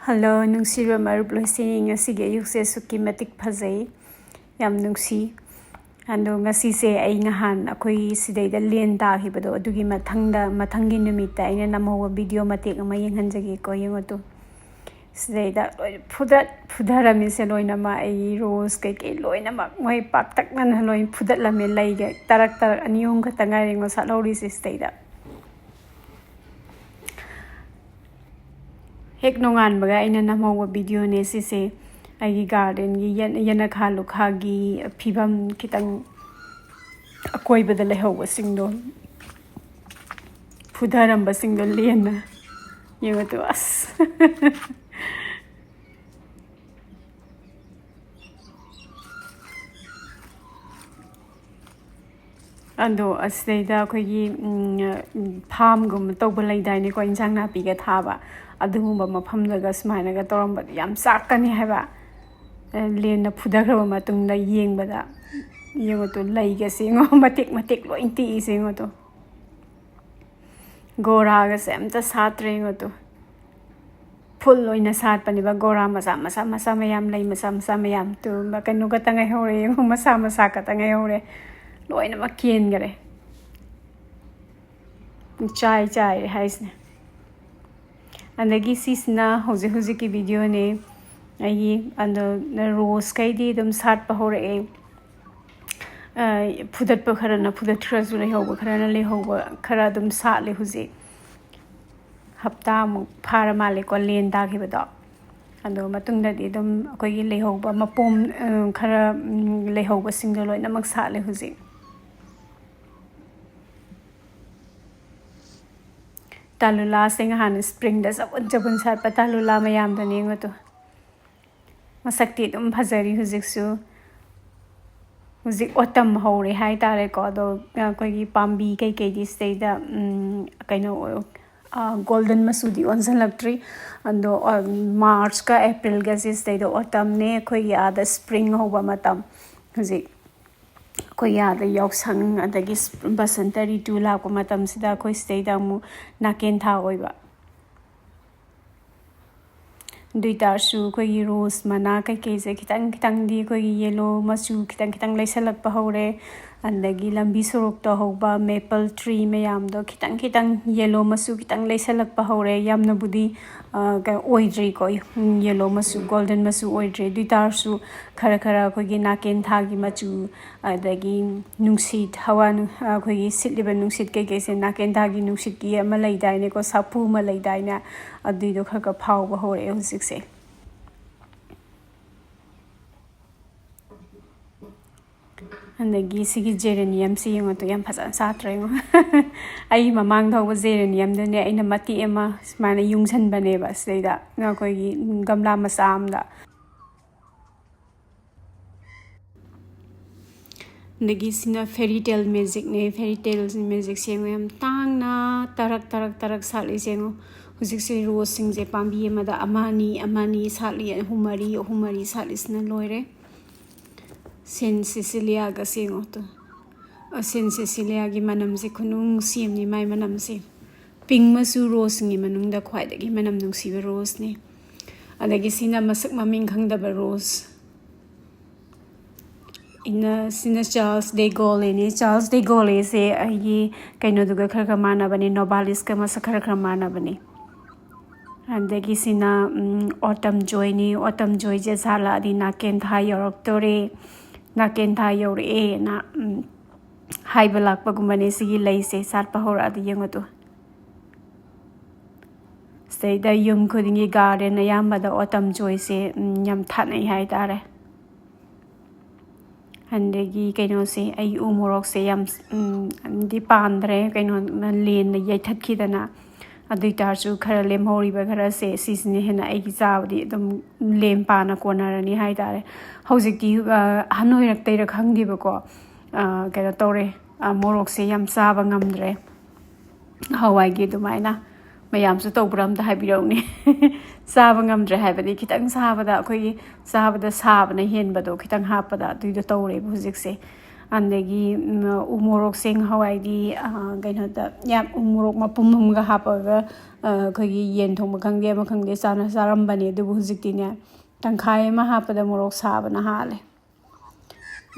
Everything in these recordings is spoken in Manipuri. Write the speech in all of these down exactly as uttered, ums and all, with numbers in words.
ꯍꯜꯂꯣ, ꯅꯨꯡꯁꯤꯕ ꯃꯔꯨꯞ ꯂꯣꯏꯁꯤꯡ, ꯉꯁꯤꯒꯤ ꯑꯌꯨꯛꯁꯦ ꯑꯁꯨꯛꯀꯤ ꯃꯇꯤꯛ ꯐꯖꯩ, ꯌꯥꯝ ꯅꯨꯡꯁꯤ꯫ ꯑꯗꯣ ꯉꯁꯤꯁꯦ ꯑꯩ ꯅꯍꯥꯟ ꯑꯩꯈꯣꯏ ꯁꯤꯗꯩꯗ ꯂꯦꯟ ꯇꯥꯈꯤꯕꯗꯣ, ꯑꯗꯨꯒꯤ ꯃꯊꯪꯗ, ꯃꯊꯪꯒꯤ ꯅꯨꯃꯤꯠꯇ ꯑꯩꯅ ꯅꯝꯍꯧꯕ ꯚꯤꯗꯤꯑꯣ ꯃꯇꯦꯛ ꯑꯃ ꯌꯦꯡꯍꯟꯖꯒꯦꯀꯣ, ꯌꯦꯡꯉꯣ ꯇꯨ꯫ ꯁꯤꯗꯩꯗ ꯂꯣꯏ ꯐꯨꯗꯠ ꯐꯨꯊꯔꯝꯃꯤꯁꯦ ꯂꯣꯏꯅꯃꯛ, ꯑꯩꯒꯤ ꯔꯣꯁ ꯀꯩꯀꯩ ꯂꯣꯏꯅꯃꯛ ꯃꯣꯏ ꯄꯥꯛꯇꯛꯅꯅ ꯂꯣꯏ ꯐꯨꯗꯠꯂꯝꯃꯦ꯫ ꯂꯩꯒ ꯇꯔꯛ ꯇꯔꯛ ꯑꯅꯤ ꯑꯍꯨꯝ ꯈꯛꯇ ꯉꯥꯏꯔꯦ ꯉꯣ ꯁꯥꯠꯍꯧꯔꯤꯁꯦ ꯁꯤꯗꯩꯗ꯫ ꯍꯦꯛ ꯅꯣꯡꯉꯥꯟꯕꯒ ꯑꯩꯅ ꯅꯝꯍꯧꯕ ꯚꯤꯗꯤꯑꯣꯅꯦ ꯁꯤꯁꯦ꯫ ꯑꯩꯒꯤ ꯒꯥꯔꯗꯦꯟꯒꯤ ꯌꯦꯟ-, ꯌꯦꯅꯈꯥ ꯂꯨꯈꯥꯒꯤ ꯐꯤꯕꯝ ꯈꯤꯇꯪ ꯑꯀꯣꯏꯕꯗ ꯂꯩꯍꯧꯕꯁꯤꯡꯗꯣ ꯐꯨꯊꯔꯝꯕꯁꯤꯡꯗꯣ ꯂꯦꯟꯅ꯫ ꯌꯦꯡꯉꯣ ꯇꯨ, ꯑꯁ꯫ ꯑꯗꯣ ꯑꯁꯤꯗꯩꯗ ꯑꯩꯈꯣꯏꯒꯤ, ꯎꯝ, ꯐꯥꯝꯒꯨꯝꯕ ꯇꯧꯕ ꯂꯩꯗꯥꯏꯅꯦꯀꯣ, ꯏꯟꯁꯥꯡ ꯅꯥꯄꯤꯒ ꯊꯥꯕ, ꯑꯗꯨꯒꯨꯝꯕ ꯃꯐꯝꯗꯒ ꯁꯨꯃꯥꯏꯅꯒ ꯇꯧꯔꯝꯕꯗꯣ ꯌꯥꯝ ꯆꯥꯛꯀꯅꯤ ꯍꯥꯏꯕ꯫ ꯂꯦꯟꯅ ꯐꯨꯊꯈ꯭ꯔꯕ ꯃꯇꯨꯡꯗ ꯌꯦꯡꯕꯗ꯫ ꯌꯦꯡꯉꯣ ꯇꯨ, ꯂꯩꯒꯁꯦ ꯌꯦꯡꯉꯣ, ꯃꯇꯦꯛ ꯃꯇꯦꯛ ꯂꯣꯏ ꯇꯦꯛꯏꯁꯦ ꯌꯦꯡꯉꯣ ꯇꯨ꯫ ꯒꯣꯔꯥꯒꯁꯦ ꯑꯝꯇ ꯁꯥꯠꯇ꯭ꯔꯦ ꯌꯦꯡꯉꯣ ꯇꯨ꯫ ꯐꯨꯜ ꯑꯣꯏꯅ ꯁꯥꯠꯄꯅꯦꯕ ꯒꯣꯔꯥ ꯃꯆꯥ ꯃꯆꯥ ꯃꯆꯥ ꯃꯌꯥꯝ, ꯂꯩ ꯃꯆꯥ ꯃꯆꯥ ꯃꯌꯥꯝ꯫ ꯇꯨ, ꯀꯩꯅꯣ ꯈꯛꯇ ꯉꯥꯏꯍꯧꯔꯦ ꯌꯦꯡꯉꯣ, ꯃꯁꯥ ꯃꯁꯥ ꯈꯛꯇ ꯉꯥꯏꯍꯧꯔꯦ꯫ ꯂꯣꯏꯅꯃꯛ ꯀꯦꯟꯈꯔꯦ꯫ ꯆꯥꯏ ꯆꯥꯏꯔꯦ ꯍꯥꯏꯁꯤꯅꯦ꯫ ꯑꯗꯒꯤ ꯁꯤꯁꯤꯅ ꯍꯧꯖꯤꯛ ꯍꯧꯖꯤꯛꯀꯤ ꯚꯤꯗꯤꯑꯣꯅꯦ ꯑꯩꯒꯤ꯫ ꯑꯗꯣ ꯔꯣꯁꯈꯩꯗꯤ ꯑꯗꯨꯝ ꯁꯥꯠꯄ ꯍꯧꯔꯛꯑꯦ꯫ ꯑ, ꯐꯨꯗꯠꯄ ꯈꯔꯅ ꯐꯨꯗꯠꯈ꯭ꯔꯁꯨ, ꯂꯩꯍꯧꯕ ꯈꯔꯅ ꯂꯩꯍꯧꯕ ꯈꯔ ꯑꯗꯨꯝ ꯁꯥꯠꯂꯦ ꯍꯧꯖꯤꯛ꯫ ꯍꯞꯇꯥꯃꯨꯛ ꯐꯥꯔ ꯃꯥꯜꯂꯦꯀꯣ ꯂꯦꯟ ꯇꯥꯈꯤꯕꯗꯣ꯫ ꯑꯗꯣ ꯃꯇꯨꯡꯗꯗꯤ ꯑꯗꯨꯝ ꯑꯩꯈꯣꯏꯒꯤ ꯂꯩꯍꯧꯕ ꯃꯄꯣꯝ, ꯑ, ꯈꯔ, ꯎꯝ, ꯂꯩꯍꯧꯕꯁꯤꯡꯗꯣ ꯂꯣꯏꯅꯃꯛ ꯁꯥꯠꯂꯦ ꯍꯧꯖꯤꯛ꯫ ꯇꯥꯂꯨꯂꯥꯁꯦ ꯉꯍꯥꯟ ꯁ꯭ꯄ꯭ꯔꯤꯡꯗ ꯆꯕꯨꯟ ꯆꯕꯨꯟ ꯁꯥꯠꯄ ꯇꯥꯂꯨꯂꯥ ꯃꯌꯥꯝꯗꯨꯅꯦ ꯌꯦꯡꯉꯣ ꯇꯨ꯫ ꯃꯁꯛꯇꯤ ꯑꯗꯨꯝ ꯐꯖꯔꯤ ꯍꯧꯖꯤꯛꯁꯨ꯫ ꯍꯧꯖꯤꯛ autumn ꯍꯧꯔꯦ ꯍꯥꯏꯇꯥꯔꯦꯀꯣ꯫ ꯑꯗꯣ ꯑꯩꯈꯣꯏꯒꯤ ꯄꯥꯝꯕꯤ ꯀꯩꯀꯩꯗꯤ ꯁꯤꯗꯩꯗ, ꯎꯝ, ꯀꯩꯅꯣ, ꯑ, ꯒꯣꯜꯗꯟ ꯃꯆꯨꯗꯤ ꯑꯣꯟꯁꯤꯜꯂꯛꯇ꯭ꯔꯤ꯫ ꯑꯗꯣ, ꯑ, ꯃꯥꯔꯆꯀ ꯑꯦꯄ꯭ꯔꯤꯜꯒꯁꯦ ꯁꯤꯗꯩꯗ autumnꯅꯦ, ꯑꯩꯈꯣꯏꯒꯤ ꯑꯥꯗ ꯁ꯭ꯄ꯭ꯔꯤꯡ ꯍꯧꯕ ꯃꯇꯝ ꯍꯧꯖꯤꯛ꯫ ꯑꯩꯈꯣꯏ ꯑꯥꯗ ꯌꯥꯎꯁꯪ ꯑꯗꯒꯤ ꯕꯁꯟꯇ ꯔꯤꯇꯨ ꯂꯥꯛꯄ ꯃꯇꯝꯁꯤꯗ ꯑꯩꯈꯣꯏ ꯁꯤꯗꯩꯗ ꯑꯃꯨꯛ ꯅꯥꯀꯦꯟ ꯊꯥ ꯑꯣꯏꯕ꯫ ꯑꯗꯨ ꯑꯣꯏꯇꯥꯔꯁꯨ ꯑꯩꯈꯣꯏꯒꯤ ꯔꯣꯁ ꯃꯅꯥ ꯀꯩꯀꯩꯁꯦ ꯈꯤꯇꯪ ꯈꯤꯇꯪꯗꯤ ꯑꯩꯈꯣꯏꯒꯤ ꯌꯦꯂꯣ ꯃꯆꯨ ꯈꯤꯇꯪ ꯈꯤꯇꯪ ꯂꯩꯁꯜꯂꯛꯄ ꯍꯧꯔꯦ꯫ ꯑꯗꯒꯤ ꯂꯝꯕꯤ ꯁꯣꯔꯣꯛꯇ ꯍꯧꯕ ꯃꯦꯄꯜ ꯇ꯭ꯔꯤ ꯃꯌꯥꯝꯗꯣ ꯈꯤꯇꯪ ꯈꯤꯇꯪ ꯌꯦꯂꯣ ꯃꯆꯨ ꯈꯤꯇꯪ ꯂꯩꯁꯜꯂꯛꯄ ꯍꯧꯔꯦ꯫ ꯌꯥꯝꯅꯕꯨꯗꯤ, ꯑ, ꯀꯩꯅꯣ ꯑꯣꯏꯗ꯭ꯔꯤꯀꯣ, ꯌꯦꯂꯣ ꯃꯆꯨ, ꯒꯣꯜꯗꯟ ꯃꯆꯨ ꯑꯣꯏꯗ꯭ꯔꯤ꯫ ꯑꯗꯨ ꯑꯣꯏꯇꯥꯔꯁꯨ ꯈꯔ ꯈꯔ ꯑꯩꯈꯣꯏꯒꯤ ꯅꯥꯀꯦꯟꯊꯥꯒꯤ ꯃꯆꯨ, ꯑꯗꯒꯤ ꯅꯨꯡꯁꯤꯠ, ꯍꯋꯥ ꯅꯨꯡ-, ꯑꯩꯈꯣꯏꯒꯤ ꯁꯤꯠꯂꯤꯕ ꯅꯨꯡꯁꯤꯠ ꯀꯩꯀꯩꯁꯦ, ꯅꯥꯀꯦꯟꯊꯥꯒꯤ ꯅꯨꯡꯁꯤꯠꯀꯤ ꯑꯃ ꯂꯩꯗꯥꯏꯅꯦꯀꯣ, ꯁꯥꯐꯨ ꯑꯃ ꯂꯩꯗꯥꯏꯅꯦ, ꯑꯗꯨꯏꯗꯣ ꯈꯔ ꯈꯔ ꯐꯥꯎꯕ ꯍꯧꯔꯛꯑꯦ ꯍꯧꯖꯤꯛꯁꯦ꯫ ꯑꯗꯒꯤ ꯁꯤꯒꯤ ꯖꯦꯔꯦꯅꯤꯌꯝꯁꯤ ꯌꯦꯡꯉꯣ ꯇꯨ, ꯌꯥꯝ ꯐꯖꯅ ꯁꯥꯠꯇ꯭ꯔꯥ ꯌꯦꯡꯉꯣ꯫ ꯑꯩ ꯃꯃꯥꯡꯗ ꯍꯧꯕ ꯖꯦꯔꯦꯅꯤꯌꯝꯗꯨꯅꯦ ꯑꯩꯅ ꯃꯇꯦꯛ ꯑꯃ ꯁꯨꯃꯥꯏꯅ ꯌꯨꯡꯁꯟꯕꯅꯦꯕ ꯁꯤꯗꯩꯗ, ꯑꯩꯈꯣꯏꯒꯤ ꯒꯝꯂꯥ ꯃꯆꯥ ꯑꯃꯗ꯫ ꯑꯗꯒꯤ ꯁꯤꯅ ꯐꯦꯔꯤ ꯇꯦꯜ ꯃꯦꯖꯤꯛꯅꯦ꯫ ꯐꯦꯔꯤ ꯇꯦꯜ ꯃꯦꯖꯤꯛꯁꯦ ꯌꯦꯡꯉꯣ, ꯌꯥꯝ ꯇꯥꯡꯅ ꯇꯔꯛ ꯇꯔꯛ ꯇꯔꯛ ꯁꯥꯠꯂꯤꯁꯦ ꯌꯦꯡꯉꯣ꯫ ꯍꯧꯖꯤꯛꯁꯦ ꯔꯣꯁꯁꯤꯡꯁꯦ ꯄꯥꯝꯕꯤ ꯑꯃꯗ ꯑꯃ ꯑꯅꯤ, ꯑꯃ ꯑꯅꯤ ꯁꯥꯠꯂꯤ, ꯑꯍꯨꯝ ꯃꯔꯤ, ꯑꯍꯨꯝ ꯃꯔꯤ ꯁꯥꯠꯂꯤꯁꯤꯅ ꯂꯣꯏꯔꯦ꯫ ꯁꯦꯟ ꯁꯤꯁꯤꯂꯤꯌꯥꯒꯁꯦ ꯌꯦꯡꯉꯣ ꯇꯨ꯫ ꯑ, ꯁꯦꯟ ꯁꯤꯁꯤꯂꯤꯌꯥꯒꯤ ꯃꯅꯝꯁꯦ ꯈꯨꯅꯨꯡꯁꯤ ꯑꯃꯅꯤ ꯃꯥꯏ ꯃꯅꯝꯁꯦ꯫ ꯄꯤꯡ ꯃꯆꯨ ꯔꯣꯁꯁꯤꯡꯒꯤ ꯃꯅꯨꯡꯗ ꯈ꯭ꯋꯥꯏꯗꯒꯤ ꯃꯅꯝ ꯅꯨꯡꯁꯤꯕ ꯔꯣꯁꯅꯤ꯫ ꯑꯗꯒꯤ ꯁꯤꯅ ꯃꯁꯛ ꯃꯃꯤꯡ ꯈꯪꯗꯕ ꯔꯣꯁ꯫ ꯏꯟꯅ-, ꯁꯤꯅ ꯆꯥꯔꯜꯁ ꯗꯦ ꯒꯣꯂꯦꯅꯤ꯫ ꯆꯥꯔꯜꯁ ꯗꯦ ꯒꯣꯂꯦꯁꯦ ꯑꯩꯒꯤ ꯀꯩꯅꯣꯗꯨꯒ ꯈꯔ ꯈꯔ ꯃꯥꯟꯅꯕꯅꯦ, ꯅꯣꯕꯥꯂꯤꯁꯀ ꯃꯁꯛ ꯈꯔ ꯈꯔ ꯃꯥꯟꯅꯕꯅꯦ꯫ ꯑꯗꯒꯤ ꯁꯤꯅ, ꯎꯝ, ꯑꯣꯇꯝ ꯖꯣꯏꯅꯤ꯫ ꯑꯣꯇꯝ ꯖꯣꯏꯁꯦ ꯁꯥꯠꯂꯛꯑꯗꯤ ꯅꯥꯀꯦꯟꯊꯥ ꯌꯧꯔꯛꯇꯣꯔꯦ, ꯅꯥꯀꯦꯟꯊꯥ ꯌꯧꯔꯛꯑꯦꯅ, ꯎꯝ, ꯍꯥꯏꯕ ꯂꯥꯛꯄꯒꯨꯝꯕꯅꯦ ꯁꯤꯒꯤ ꯂꯩꯁꯦ ꯁꯥꯠꯄ ꯍꯧꯔꯛꯑꯗꯤ꯫ ꯌꯦꯡꯉꯨ ꯇꯨ꯫ ꯁꯤꯗꯩꯗ ꯌꯨꯝ ꯈꯨꯗꯤꯡꯒꯤ ꯒꯥꯔꯗꯦꯟ ꯑꯌꯥꯝꯕꯗ ꯑꯣꯇꯝ ꯖꯣꯏꯁꯦ, ꯎꯝ, ꯌꯥꯝ ꯊꯥꯅꯩ ꯍꯥꯏꯇꯥꯔꯦ꯫ ꯑꯗꯒꯤ ꯀꯩꯅꯣꯁꯦ, ꯑꯩ ꯎ ꯃꯣꯔꯣꯛꯁꯦ ꯌꯥꯝ, ꯎꯝ, ꯗꯤ ꯄꯥꯟꯗ꯭ꯔꯦ, ꯀꯩꯅꯣ, ꯂꯦꯟꯅ ꯌꯩꯊꯠꯈꯤꯗꯅ꯫ ꯑꯗꯨ ꯑꯣꯏꯇꯥꯔꯁꯨ ꯈꯔ ꯂꯦꯝꯍꯧꯔꯤꯕ ꯈꯔꯁꯦ, ꯁꯤꯁꯤꯅ ꯍꯦꯟꯅ ꯑꯩꯒꯤ ꯆꯥꯕꯗꯤ ꯑꯗꯨꯝ ꯂꯦꯝ ꯄꯥꯅ ꯀꯣꯟꯅꯔꯅꯤ ꯍꯥꯏꯇꯥꯔꯦ꯫ ꯍꯧꯖꯤꯛꯇꯤ, ꯑ, ꯑꯍꯟ ꯑꯣꯏꯔꯛꯇꯩꯔꯥ ꯈꯪꯗꯦꯕꯀꯣ, ꯑ, ꯀꯩꯅꯣ ꯇꯧꯔꯦ, ꯑ, ꯃꯣꯔꯣꯛꯁꯦ ꯌꯥꯝ ꯆꯥꯕ ꯉꯝꯗ꯭ꯔꯦ꯫ ꯅꯍꯥꯟꯋꯥꯏꯒꯤ ꯑꯗꯨꯃꯥꯏꯅ ꯃꯌꯥꯝꯁꯨ ꯇꯧꯕ꯭ꯔꯥ ꯑꯝꯇ ꯍꯥꯏꯕꯤꯔꯛꯎꯅꯦ꯫ ꯆꯥꯕ ꯉꯝꯗ꯭ꯔꯦ ꯍꯥꯏꯕꯗꯤ ꯈꯤꯇꯪ ꯆꯥꯕꯗ, ꯑꯩꯈꯣꯏꯒꯤ ꯆꯥꯕꯗ ꯁꯥꯕꯅ ꯍꯦꯟꯕꯗꯣ ꯈꯤꯇꯪ ꯍꯥꯞꯄꯗ, ꯑꯗꯨꯏꯗꯣ ꯇꯧꯔꯦꯕ ꯍꯧꯖꯤꯛꯁꯦ꯫ ꯑꯗꯒꯤ ꯎ ꯃꯣꯔꯣꯛ ꯁꯦꯡ ꯍꯋꯥꯏꯗꯤ ꯀꯩꯅꯣꯗ ꯌꯥꯝ ꯎ ꯃꯣꯔꯣꯛ ꯃꯄꯨꯝ ꯑꯃꯒ ꯍꯥꯞꯄꯒ ꯑꯩꯈꯣꯏꯒꯤ ꯌꯦꯟ ꯊꯣꯡꯕ ꯈꯪꯗꯦ ꯑꯃ ꯈꯪꯗꯦ ꯆꯥꯅ ꯆꯥꯔꯝꯕꯅꯦ꯫ ꯑꯗꯨꯕꯨ ꯍꯧꯖꯤꯛꯇꯤꯅꯦ, ꯇꯪꯈꯥꯏ ꯑꯃ ꯍꯥꯞꯄꯗ ꯃꯣꯔꯣꯛ ꯁꯥꯕꯅ ꯍꯥꯜꯂꯦ꯫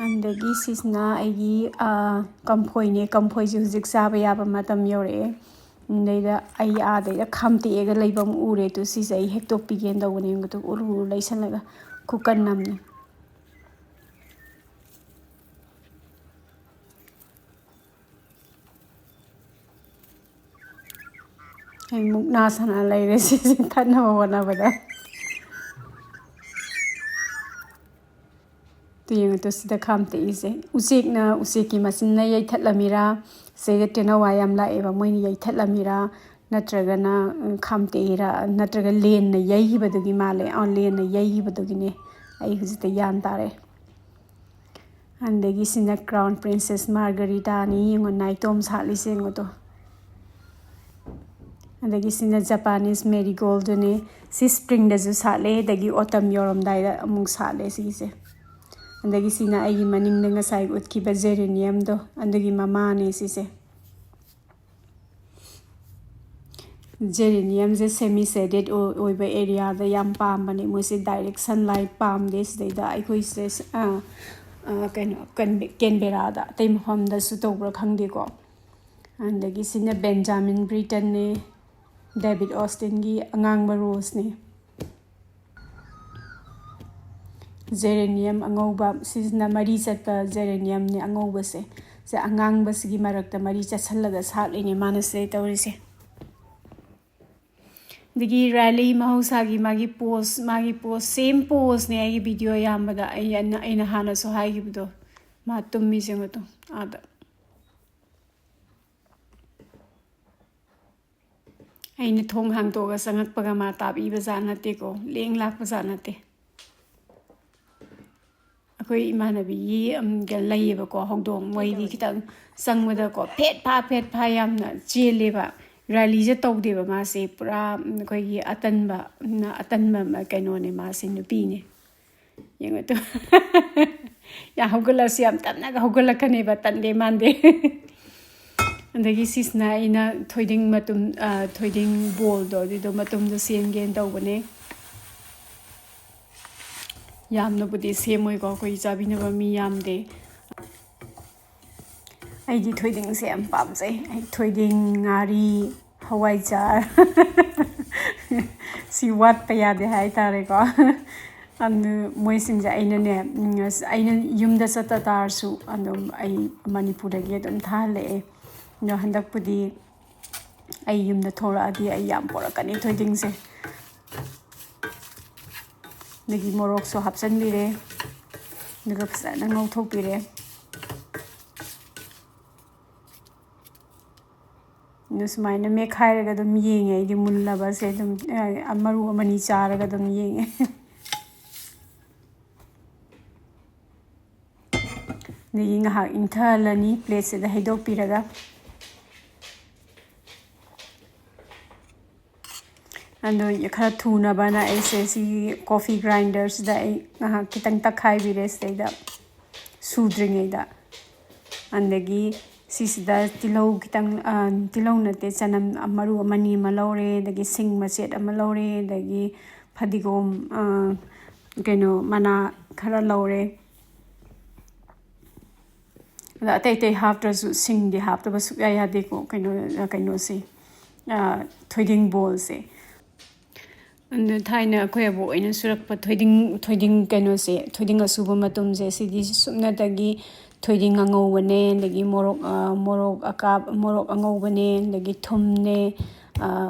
ꯑꯗꯒꯤ ꯁꯤꯁꯤꯅ ꯑꯩꯒꯤ ꯀꯝꯐꯣꯏꯅꯦ꯫ ꯀꯝꯐꯣꯏꯁꯦ ꯍꯧꯖꯤꯛ ꯆꯥꯕ ꯌꯥꯕ ꯃꯇꯝ ꯌꯧꯔꯛꯑꯦ꯫ ꯑꯗꯩꯗ ꯑꯩ ꯑꯥꯗꯩꯗ ꯈꯥꯝꯇꯦꯛꯑꯒ ꯂꯩꯕ ꯑꯃ ꯎꯔꯦ꯫ ꯑꯗꯨ ꯁꯤꯁꯦ ꯑꯩ ꯍꯦꯛꯇꯣꯛꯄꯤꯒꯦꯅ ꯇꯧꯕꯅꯦ꯫ ꯑꯗꯨ ꯎꯔꯨ ꯎꯔꯨ ꯂꯩꯁꯜꯂꯒ ꯈꯨꯀꯟ ꯑꯃꯅꯤ꯫ ꯑꯩ ꯃꯨꯛꯅꯥ ꯁꯥꯟꯅ ꯂꯩꯔꯦ ꯁꯤꯁꯦ ꯊꯠꯅꯕ ꯍꯣꯠꯅꯕꯗ꯫ ꯑꯗꯨ ꯌꯦꯡꯉꯨ ꯇꯨ, ꯁꯤꯗ ꯈꯥꯝꯇꯦꯛꯏꯁꯦ꯫ ꯎꯆꯦꯛꯅ, ꯎꯆꯦꯛꯀꯤ ꯃꯆꯤꯟꯅ ꯌꯩꯊꯠꯂꯝꯃꯤꯔꯥ, ꯁꯤꯗ ꯇꯦꯅꯋꯥ ꯌꯥꯝ ꯂꯥꯛꯑꯦꯕ, ꯃꯣꯏꯅ ꯌꯩꯊꯠꯂꯝꯃꯤꯔꯥ, ꯅꯠꯇ꯭ꯔꯒꯅ ꯈꯥꯝꯇꯦꯛꯏꯔꯥ, ꯅꯠꯇ꯭ꯔꯒ ꯂꯦꯟꯅ ꯌꯩꯈꯤꯕꯗꯨꯒꯤ ꯃꯥꯜꯂꯦ꯫ ꯑꯥ, ꯂꯦꯟꯅ ꯌꯩꯈꯤꯕꯗꯨꯒꯤꯅꯦ꯫ ꯑꯩ ꯍꯧꯖꯤꯛꯇ ꯒ꯭ꯌꯥꯟ ꯇꯥꯔꯦ꯫ ꯑꯗꯒꯤ ꯁꯤꯅ Crown Princess Margarita ꯅꯤ꯫ ꯌꯦꯡꯉꯣ, ꯅꯥꯏꯇꯣꯝ ꯁꯥꯠꯂꯤꯁꯦ ꯌꯦꯡꯉꯣ ꯇꯨ꯫ ꯑꯗꯒꯤ ꯁꯤꯅ Japanese Marigold ꯗꯨꯅꯦ꯫ ꯁꯤ spring ꯗꯁꯨ ꯁꯥꯠꯂꯦ, ꯑꯗꯒꯤ autumn ꯌꯧꯔꯝꯗꯥꯏꯗ ꯑꯃꯨꯛ ꯁꯥꯠꯂꯦ ꯁꯤꯒꯤꯁꯦ꯫ ꯑꯗꯒꯤ ꯁꯤꯅ ꯑꯩꯒꯤ ꯃꯅꯤꯡꯗ ꯉꯁꯥꯏ ꯎꯠꯈꯤꯕ geranium ꯗꯣ, ꯑꯗꯨꯒꯤ ꯃꯃꯥꯅꯦ ꯁꯤꯁꯦ꯫ Geranium ꯁꯦ semi shaded ꯑꯣꯏ-, ꯑꯣꯏꯕ area ꯗ ꯌꯥꯝ ꯄꯥꯝꯕꯅꯦ ꯃꯣꯏꯁꯦ꯫ Direct sunlight ꯄꯥꯝꯗꯦ꯫ ꯁꯤꯗꯩꯗ ꯑꯩꯈꯣꯏꯁꯦ, ꯑ, ꯑ, ꯀꯩꯅꯣ, ꯀꯟ-, Canberra ꯗ, ꯑꯇꯩ ꯃꯐꯝꯗꯁꯨ ꯇꯧꯕ꯭ꯔꯥ ꯈꯪꯗꯦꯀꯣ꯫ ꯑꯗꯒꯤ ꯁꯤꯅ Benjamin Britten ꯅꯦ, David Austin ꯒꯤ ꯑꯉꯥꯡꯕ rose ꯅꯦ꯫ Geranium ꯑꯉꯧꯕ, ꯁꯤꯁꯤꯅ ꯃꯔꯤ ꯆꯠꯄ geranium ꯅꯦ ꯑꯉꯧꯕꯁꯦ꯫ ꯁꯦ ꯑꯉꯥꯡꯕꯁꯤꯒꯤ ꯃꯔꯛꯇ ꯃꯔꯤ ꯆꯠꯁꯜꯂꯒ ꯁꯥꯠꯂꯤꯅꯦ ꯃꯥꯅ ꯁꯤꯗꯩ ꯇꯧꯔꯤꯁꯦ꯫ ꯑꯗꯒꯤ Riley ꯃꯍꯧꯁꯥꯒꯤ ꯃꯥꯒꯤ pose, ꯃꯥꯒꯤ pose, same pose ꯅꯦ ꯑꯩꯒꯤ video ꯑꯌꯥꯝꯕꯗ꯫ ꯑꯩ, ꯑꯩꯅ, ꯑꯩꯅ ꯍꯥꯟꯅꯁꯨ ꯍꯥꯏꯈꯤꯕꯗꯣ, ꯃꯥ ꯇꯨꯝꯃꯤꯁꯦ ꯃꯇꯣ ꯑꯥꯗ꯫ ꯑꯩꯅ ꯊꯣꯡ ꯍꯥꯡꯗꯣꯛꯑꯒ ꯆꯪꯉꯛꯄꯒ ꯃꯥ ꯇꯥꯕꯤꯕ ꯖꯥꯠ ꯅꯠꯇꯦꯀꯣ, ꯂꯦꯡ ꯂꯥꯛꯄ ꯖꯥꯠ ꯅꯠꯇꯦ꯫ ꯑꯩꯈꯣꯏ ꯏꯃꯥꯟꯅꯕꯤꯒꯤ, ꯎꯝ, ꯂꯩꯌꯦꯕꯀꯣ ꯍꯧꯗꯣꯡ, ꯃꯣꯏꯗꯤ ꯈꯤꯇꯪ ꯆꯪꯕꯗꯀꯣ ꯐꯦꯠ ꯐꯥ ꯐꯦꯠ ꯐꯥ ꯌꯥꯝꯅ ꯆꯦꯜꯂꯦꯕ꯫ Riley ꯁꯦ ꯇꯧꯗꯦꯕ ꯃꯥꯁꯦ, ꯄꯨꯔꯥ, ꯎꯝ, ꯑꯩꯈꯣꯏꯒꯤ ꯑꯇꯟꯕ, ꯎꯝ, ꯑꯇꯟꯕ ꯀꯩꯅꯣꯅꯦ ꯃꯥꯁꯦ, ꯅꯨꯄꯤꯅꯦ꯫ ꯌꯦꯡꯉꯣ ꯇꯨ꯫ ꯌꯥꯝ ꯍꯧꯒꯠꯂꯁꯨ ꯌꯥꯝ ꯇꯞꯅꯒ ꯍꯧꯒꯠꯂꯛꯀꯅꯦꯕ, ꯇꯟꯗꯦ ꯃꯥꯟꯗꯦ꯫ ꯑꯗꯒꯤ ꯁꯤꯁꯤꯅ ꯑꯩꯅ ꯊꯣꯏꯗꯤꯡ ꯃꯇꯨꯝ, ꯑ, ꯊꯣꯏꯗꯤꯡ ꯕꯣꯜꯗꯣ, ꯑꯗꯨꯗꯣ ꯃꯇꯨꯝꯗꯣ ꯁꯦꯝꯒꯦꯅ ꯇꯧꯕꯅꯦ꯫ ꯌꯥꯝꯅꯕꯨꯗꯤ ꯁꯦꯝꯃꯣꯏꯀꯣ, ꯑꯩꯈꯣꯏ ꯆꯥꯕꯤꯅꯕ ꯃꯤ ꯌꯥꯝꯗꯦ꯫ ꯑꯩꯗꯤ ꯊꯣꯏꯗꯤꯡꯁꯦ ꯌꯥꯝ ꯄꯥꯝꯖꯩ꯫ ꯑꯩ ꯊꯣꯏꯗꯤꯡ, ꯉꯥꯔꯤ, ꯍꯋꯥꯏꯖꯥꯔ ꯁꯤ ꯋꯥꯠꯄ ꯌꯥꯗꯦ ꯍꯥꯏꯇꯥꯔꯦꯀꯣ꯫ ꯑꯗꯨ ꯃꯣꯏꯁꯤꯡꯁꯦ ꯑꯩꯅꯅꯦ, ꯎꯝ, ꯑꯁ, ꯑꯩꯅ ꯌꯨꯝꯗ ꯆꯠꯇ ꯇꯥꯔꯁꯨ ꯑꯗꯨꯝ ꯑꯩ ꯃꯅꯤꯄꯨꯔꯗꯒꯤ ꯑꯗꯨꯝ ꯊꯥꯍꯜꯂꯛꯑꯦ꯫ ꯑꯗꯣ ꯍꯟꯗꯛꯄꯨꯗꯤ ꯑꯩ ꯌꯨꯝꯗ ꯊꯣꯛꯂꯛꯑꯗꯤ ꯑꯩ ꯌꯥꯝ ꯄꯣꯔꯛꯀꯅꯤ ꯊꯣꯏꯗꯤꯡꯁꯦ꯫ ꯑꯗꯒꯤ ꯃꯣꯔꯣꯛꯁꯨ ꯍꯥꯞꯆꯤꯟꯕꯤꯔꯦ꯫ ꯑꯗꯨꯒ ꯐꯖꯅ ꯉꯧꯊꯣꯛꯄꯤꯔꯦ꯫ ꯑꯗꯨ ꯁꯨꯃꯥꯏꯅ ꯃꯦꯠꯈꯥꯏꯔꯒ ꯑꯗꯨꯝ ꯌꯦꯡꯉꯦ ꯑꯩꯗꯤ, ꯃꯨꯜꯂꯕꯁꯦ ꯑꯗꯨꯝ, ꯑ, ꯃꯔꯨ ꯑꯃꯅꯤ ꯆꯥꯔꯒ ꯑꯗꯨꯝ ꯌꯦꯡꯉꯦ꯫ ꯑꯗꯒꯤ ꯉꯥꯏꯍꯥꯛ ꯏꯪꯊꯍꯜꯂꯅꯤ ꯄ꯭ꯂꯦꯠꯁꯤꯗ ꯍꯩꯗꯣꯛꯄꯤꯔꯒ꯫ ꯑꯗꯣ ꯈꯔ ꯊꯨꯅꯕꯅ ꯑꯩꯁꯦ ꯁꯤꯒꯤ ꯀꯣꯐꯤ ꯒ꯭ꯔꯥꯏꯟꯗꯔꯁꯤꯗ ꯑꯩ ꯉꯥꯏꯍꯥꯛ ꯈꯤꯇꯪ ꯇꯛꯈꯥꯏꯕꯤꯔꯦ ꯁꯤꯗꯩꯗ, ꯁꯨꯗ꯭ꯔꯤꯉꯩꯗ꯫ ꯑꯗꯒꯤ ꯁꯤꯁꯤꯗ ꯇꯤꯜꯍꯧ ꯈꯤꯇꯪ, ꯑ, ꯇꯤꯜꯍꯧ ꯅꯠꯇꯦ, ꯆꯅꯝ ꯃꯔꯨ ꯑꯃꯅꯤ ꯑꯃ ꯂꯧꯔꯦ, ꯑꯗꯒꯤ ꯁꯤꯡ ꯃꯆꯦꯠ ꯑꯃ ꯂꯧꯔꯦ, ꯑꯗꯒꯤ ꯐꯗꯤꯒꯣꯝ, ꯑ, ꯀꯩꯅꯣ, ꯃꯅꯥ ꯈꯔ ꯂꯧꯔꯦ꯫ ꯑꯗ ꯑꯇꯩ ꯑꯇꯩ ꯍꯥꯞꯇ꯭ꯔꯁꯨ, ꯁꯤꯡꯗꯤ ꯍꯥꯞꯇꯕ ꯁꯨꯛꯌꯥ ꯌꯥꯗꯦꯀꯣ, ꯀꯩꯅꯣ, ꯀꯩꯅꯣꯁꯦ, ꯑ, ꯊꯣꯏꯗꯤꯡ ꯕꯣꯜꯁꯦ꯫ ꯑꯗꯨ ꯊꯥꯏꯅ ꯑꯩꯈꯣꯏ ꯑꯕꯣꯛ ꯑꯣꯏꯅ ꯁꯨꯔꯛꯄ ꯊꯣꯏꯗꯤꯡ, ꯊꯣꯏꯗꯤꯡ ꯀꯩꯅꯣꯁꯦ, ꯊꯣꯏꯗꯤꯡ ꯑꯁꯨꯕ ꯃꯇꯨꯝꯁꯦ, ꯁꯤꯗꯤ ꯁꯨꯞꯅꯇꯒꯤ ꯊꯣꯏꯗꯤꯡ ꯑꯉꯧꯕꯅꯦ, ꯑꯗꯒꯤ ꯃꯣꯔꯣꯛ, ꯑ, ꯃꯣꯔꯣꯛ ꯑꯀꯥꯞ-, ꯃꯣꯔꯣꯛ ꯑꯉꯧꯕꯅꯦ, ꯑꯗꯒꯤ ꯊꯨꯝꯅꯦ, ꯑ,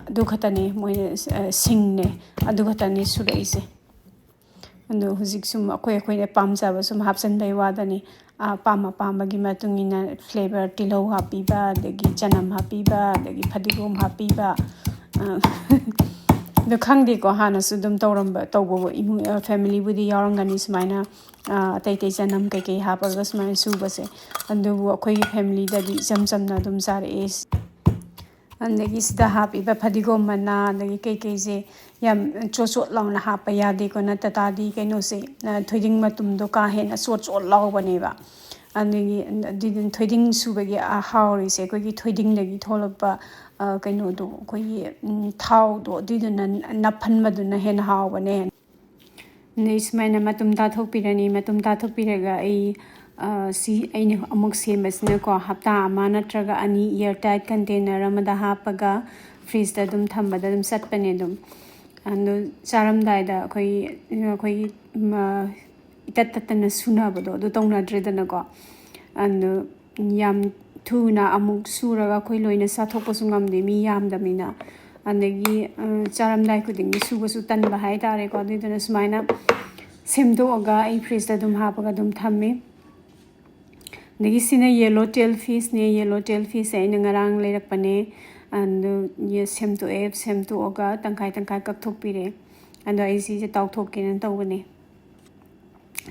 ꯑꯗꯨ ꯈꯛꯇꯅꯦ ꯃꯣꯏꯅ, ꯑ, ꯁꯤꯡꯅꯦ, ꯑꯗꯨ ꯈꯛꯇꯅꯦ ꯁꯨꯔꯛꯏꯁꯦ꯫ ꯑꯗꯣ ꯍꯧꯖꯤꯛ ꯁꯨꯝ ꯑꯩꯈꯣꯏ, ꯑꯩꯈꯣꯏꯅ ꯄꯥꯝꯖꯕ ꯁꯨꯝ ꯍꯥꯞꯆꯤꯟꯕꯩ ꯋꯥꯗꯅꯤ꯫ ꯑꯄꯥꯝ ꯑꯄꯥꯝꯕꯒꯤ ꯃꯇꯨꯡ ꯏꯟꯅ ꯐ꯭ꯂꯦꯕꯔ, ꯇꯤꯜꯍꯧ ꯍꯥꯞꯄꯤꯕ, ꯑꯗꯒꯤ ꯆꯅꯝ ꯍꯥꯞꯄꯤꯕ, ꯑꯗꯒꯤ ꯐꯗꯤꯒꯣꯝ ꯍꯥꯞꯄꯤꯕ꯫ ꯑ, ꯑꯗꯣ ꯈꯪꯗꯦꯀꯣ, ꯍꯥꯟꯅꯁꯨ ꯑꯗꯨꯝ ꯇꯧꯔꯝꯕ, ꯇꯧꯕ ꯏꯃꯨꯡ, ꯑ, ꯐꯦꯃꯤꯂꯤꯕꯨꯗꯤ ꯌꯥꯎꯔꯝꯒꯅꯤ ꯁꯨꯃꯥꯏꯅ, ꯑ, ꯑꯇꯩ ꯑꯇꯩ ꯆꯅꯝ ꯀꯩꯀꯩ ꯍꯥꯞꯄꯒ ꯁꯨꯃꯥꯏꯅ ꯁꯨꯕꯁꯦ꯫ ꯑꯗꯨꯕꯨ ꯑꯩꯈꯣꯏꯒꯤ ꯐꯦꯃꯤꯂꯤꯗꯗꯤ ꯏꯆꯝ ꯆꯝꯅ ꯑꯗꯨꯝ ꯆꯥꯔꯛꯑꯦ꯫ ꯑꯗꯒꯤ ꯁꯤꯗ ꯍꯥꯞꯄꯤꯕ ꯐꯗꯤꯒꯣꯝ ꯃꯅꯥ, ꯑꯗꯒꯤ ꯀꯩꯀꯩꯁꯦ ꯌꯥꯝ ꯆꯣꯠ ꯆꯣꯠ ꯂꯥꯎꯅ ꯍꯥꯞꯄ ꯌꯥꯗꯦꯀꯣ, ꯅꯠꯇ ꯇꯥꯔꯗꯤ ꯀꯩꯅꯣꯁꯦ, ꯑ, ꯊꯣꯏꯗꯤꯡ ꯃꯇꯨꯝꯗꯣ ꯀꯥ ꯍꯦꯟꯅ ꯆꯣꯠ ꯆꯣꯠ ꯂꯥꯎꯕꯅꯦꯕ꯫ ꯑꯗꯒꯤ ꯑꯗꯨꯏꯗꯨꯅ ꯊꯣꯏꯗꯤꯡ ꯁꯨꯕꯒꯤ, ꯑ, ꯍꯥꯎꯔꯤꯁꯦ ꯑꯩꯈꯣꯏꯒꯤ ꯊꯣꯏꯗꯤꯡꯗꯒꯤ ꯊꯣꯛꯂꯛꯄ, ꯑ, ꯀꯩꯅꯣꯗꯣ, ꯑꯩꯈꯣꯏꯒꯤ, ꯎꯝ, ꯊꯥꯎꯗꯣ, ꯑꯗꯨꯏꯗꯨꯅ ꯅꯞꯍꯟꯕꯗꯨꯅ ꯍꯦꯟꯅ ꯍꯥꯎꯕꯅꯦ꯫ ꯑꯗꯩ ꯁꯨꯃꯥꯏꯅ ꯃꯇꯨꯝ ꯇꯥꯊꯣꯛꯄꯤꯔꯅꯤ꯫ ꯃꯇꯨꯝ ꯇꯥꯊꯣꯛꯄꯤꯔꯒ ꯑꯩ, ꯑ, ꯁꯤ ꯑꯩꯅ ꯑꯃꯨꯛ ꯁꯦꯝꯕꯁꯤꯅꯀꯣ, ꯍꯞꯇꯥ ꯑꯃ ꯅꯠꯇ꯭ꯔꯒ ꯑꯅꯤ air tight container ꯑꯃꯗ ꯍꯥꯞꯄꯒ fridgeꯇ ꯑꯗꯨꯝ ꯊꯝꯕꯗ ꯑꯗꯨꯝ ꯆꯠꯄꯅꯦ ꯑꯗꯨꯝ꯫ ꯑꯗꯨ ꯆꯥꯔꯝꯗꯥꯏꯗ ꯑꯩꯈꯣꯏ, ꯑꯩꯈꯣꯏꯒꯤ, ꯃ-, ꯏꯇꯠ ꯇꯠꯇꯅ ꯁꯨꯅꯕꯗꯣ ꯑꯗꯨ ꯇꯧꯅꯗ꯭ꯔꯦꯗꯅꯀꯣ꯫ ꯑꯗꯨ ꯌꯥꯝ ꯊꯨꯅ ꯑꯃꯨꯛ ꯁꯨꯔꯒ ꯑꯩꯈꯣꯏ ꯂꯣꯏꯅ ꯆꯥꯊꯣꯛꯄꯁꯨ ꯉꯝꯗꯦ, ꯃꯤ ꯌꯥꯝꯗꯕꯅꯤꯅ꯫ ꯑꯗꯒꯤ, ꯑ, ꯆꯥꯔꯝꯗꯥꯏ ꯈꯨꯗꯤꯡꯒꯤ ꯁꯨꯕꯁꯨ ꯇꯟꯕ ꯍꯥꯏꯇꯥꯔꯦꯀꯣ꯫ ꯑꯗꯨꯏꯗꯨꯅ ꯁꯨꯃꯥꯏꯅ ꯁꯦꯝꯗꯣꯛꯑꯒ ꯑꯩ fridgeꯇ ꯑꯗꯨꯝ ꯍꯥꯞꯄꯒ ꯑꯗꯨꯝ ꯊꯝꯃꯤ꯫ ꯑꯗꯒꯤ ꯁꯤꯅ yellow tail fishꯅꯦ꯫ Yellow tail fishꯁꯦ ꯑꯩꯅ ꯉꯔꯥꯡ ꯂꯩꯔꯛꯄꯅꯦ꯫ ꯑꯗꯨ ꯌꯦ-, ꯁꯦꯝꯗꯣꯛꯑꯦ꯫ ꯁꯦꯝꯗꯣꯛꯑꯒ ꯇꯪꯈꯥꯏ ꯇꯪꯈꯥꯏ ꯀꯛꯊꯣꯛꯄꯤꯔꯦ꯫ ꯑꯗꯣ ꯑꯩ ꯁꯤꯁꯦ ꯇꯥꯎꯊꯣꯛꯀꯦꯅ ꯇꯧꯕꯅꯦ꯫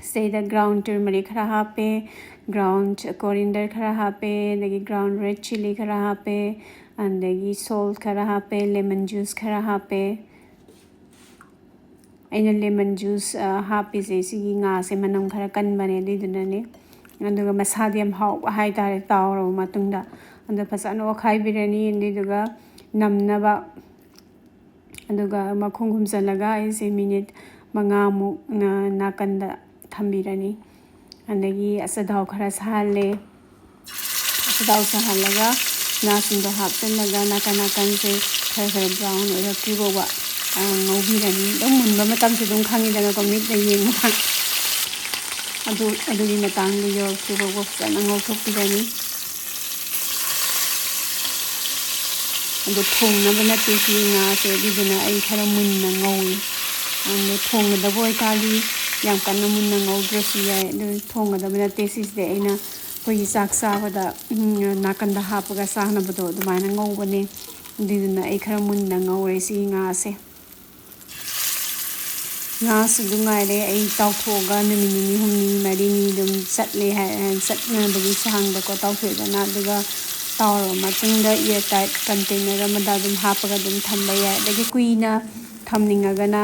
ꯁꯤꯗꯩꯗ ground turmeric ꯈꯔ ꯍꯥꯞꯄꯦ, ground coriander ꯈꯔ ꯍꯥꯞꯄꯦ, ꯑꯗꯒꯤ ground red chilli ꯈꯔ ꯍꯥꯞꯄꯦ, ꯑꯗꯒꯤ salt ꯈꯔ ꯍꯥꯞꯄꯦ, lemon juice ꯈꯔ ꯍꯥꯞꯄꯦ꯫ ꯑꯩꯅ lemon juice, ꯑ, ꯍꯥꯞꯄꯤꯁꯦ ꯁꯤꯒꯤ ꯉꯥꯁꯦ ꯃꯅꯝ ꯈꯔ ꯀꯟꯕꯅꯦ, ꯑꯗꯨꯏꯗꯨꯅꯅꯦ꯫ ꯑꯗꯨꯒ ꯃꯁꯥꯗꯤ ꯌꯥꯝ ꯍꯥꯎꯕ ꯍꯥꯏꯇꯥꯔꯦ, ꯇꯥꯎꯔꯕ ꯃꯇꯨꯡꯗ꯫ ꯑꯗꯣ ꯐꯖꯅ ꯑꯣꯠꯈꯥꯏꯕꯤꯔꯅꯤ, ꯑꯗꯨꯏꯗꯨꯒ ꯅꯝꯅꯕ꯫ ꯑꯗꯨꯒ ꯃꯈꯨꯝ ꯈꯨꯝꯖꯤꯜꯂꯒ ꯑꯩꯁꯦ minute ꯃꯉꯥꯃꯨꯛ ꯅ-, ꯅꯥꯀꯟꯗ ꯊꯝꯕꯤꯔꯅꯤ꯫ ꯑꯗꯒꯤ ꯑꯆꯥꯊꯥꯎ ꯈꯔ ꯁꯥꯍꯜꯂꯦ꯫ ꯑꯆꯥꯊꯥꯎ ꯁꯥꯍꯜꯂꯒ ꯉꯥꯁꯤꯡꯗꯣ ꯍꯥꯞꯆꯤꯜꯂꯒ ꯅꯥꯀꯟ ꯅꯥꯀꯟꯁꯦ ꯈꯔ ꯈꯔ brown ꯑꯣꯏꯔꯛꯇ꯭ꯔꯤ ꯐꯥꯎꯕ, ꯑ, ꯉꯧꯕꯤꯔꯅꯤ꯫ ꯑꯗꯨꯝ ꯃꯨꯟꯕ ꯃꯇꯝꯁꯦ ꯑꯗꯨꯝ ꯈꯪꯉꯤꯗꯅꯀꯣ, ꯃꯤꯠꯅ ꯌꯦꯡꯕꯗ꯫ ꯑꯗꯨ, ꯑꯗꯨꯒꯤ ꯃꯇꯥꯡꯗ ꯌꯧꯔꯛꯇ꯭ꯔꯤ ꯐꯥꯎꯕ ꯐꯖꯅ ꯉꯧꯊꯣꯛꯄꯤꯔꯅꯤ꯫ ꯑꯗꯣ ꯊꯣꯡꯅꯕ ꯅꯠꯇꯦ ꯁꯤ ꯉꯥꯁꯦ, ꯑꯗꯨꯗꯨꯅ ꯑꯩ ꯈꯔ ꯃꯨꯟꯅ ꯉꯧꯏ꯫ ꯑꯗꯣ ꯊꯣꯡꯒꯗꯕ ꯑꯣꯏꯇꯥꯔꯗꯤ ꯌꯥꯝ ꯀꯟꯅ ꯃꯨꯟꯅ ꯉꯧꯗ꯭ꯔꯁꯨ ꯌꯥꯏ꯫ ꯑꯗꯨ ꯊꯣꯡꯒꯗꯕ ꯅꯠꯇꯦ ꯁꯤꯁꯤꯗꯤ, ꯑꯩꯅ ꯑꯩꯈꯣꯏꯒꯤ ꯆꯥꯛ ꯆꯥꯕꯗ, ꯎꯝ, ꯅꯥꯀꯟꯗ ꯍꯥꯞꯄꯒ ꯆꯥꯅꯕꯗꯣ ꯑꯗꯨꯃꯥꯏꯅ ꯉꯧꯕꯅꯦ꯫ ꯑꯗꯨꯏꯗꯨꯅ ꯑꯩ ꯈꯔ ꯃꯨꯟꯅ ꯉꯧꯔꯦ ꯁꯤꯒꯤ ꯉꯥꯁꯦ꯫ ꯉꯥꯁꯨ ꯑꯗꯨꯝ ꯉꯥꯏꯔꯦ꯫ ꯑꯩ ꯇꯥꯎꯊꯣꯛꯑꯒ ꯅꯨꯃꯤꯠ ꯅꯤꯅꯤ, ꯍꯨꯝꯅꯤ, ꯃꯔꯤꯅꯤ ꯑꯗꯨꯝ ꯆꯠꯂꯦ ꯍꯥꯏ-, ꯆꯠꯅꯕꯒꯤ ꯆꯥꯡꯗꯀꯣ ꯇꯥꯎꯊꯣꯛꯑꯦꯗꯅ꯫ ꯑꯗꯨꯒ ꯇꯥꯎꯔꯕ ꯃꯇꯨꯡꯗ air tight container ꯑꯃꯗ ꯑꯗꯨꯝ ꯍꯥꯞꯄꯒ ꯑꯗꯨꯝ ꯊꯝꯕ ꯌꯥꯏ꯫ ꯑꯗꯒꯤ ꯀꯨꯏꯅ ꯊꯝꯅꯤꯡꯉꯒꯅ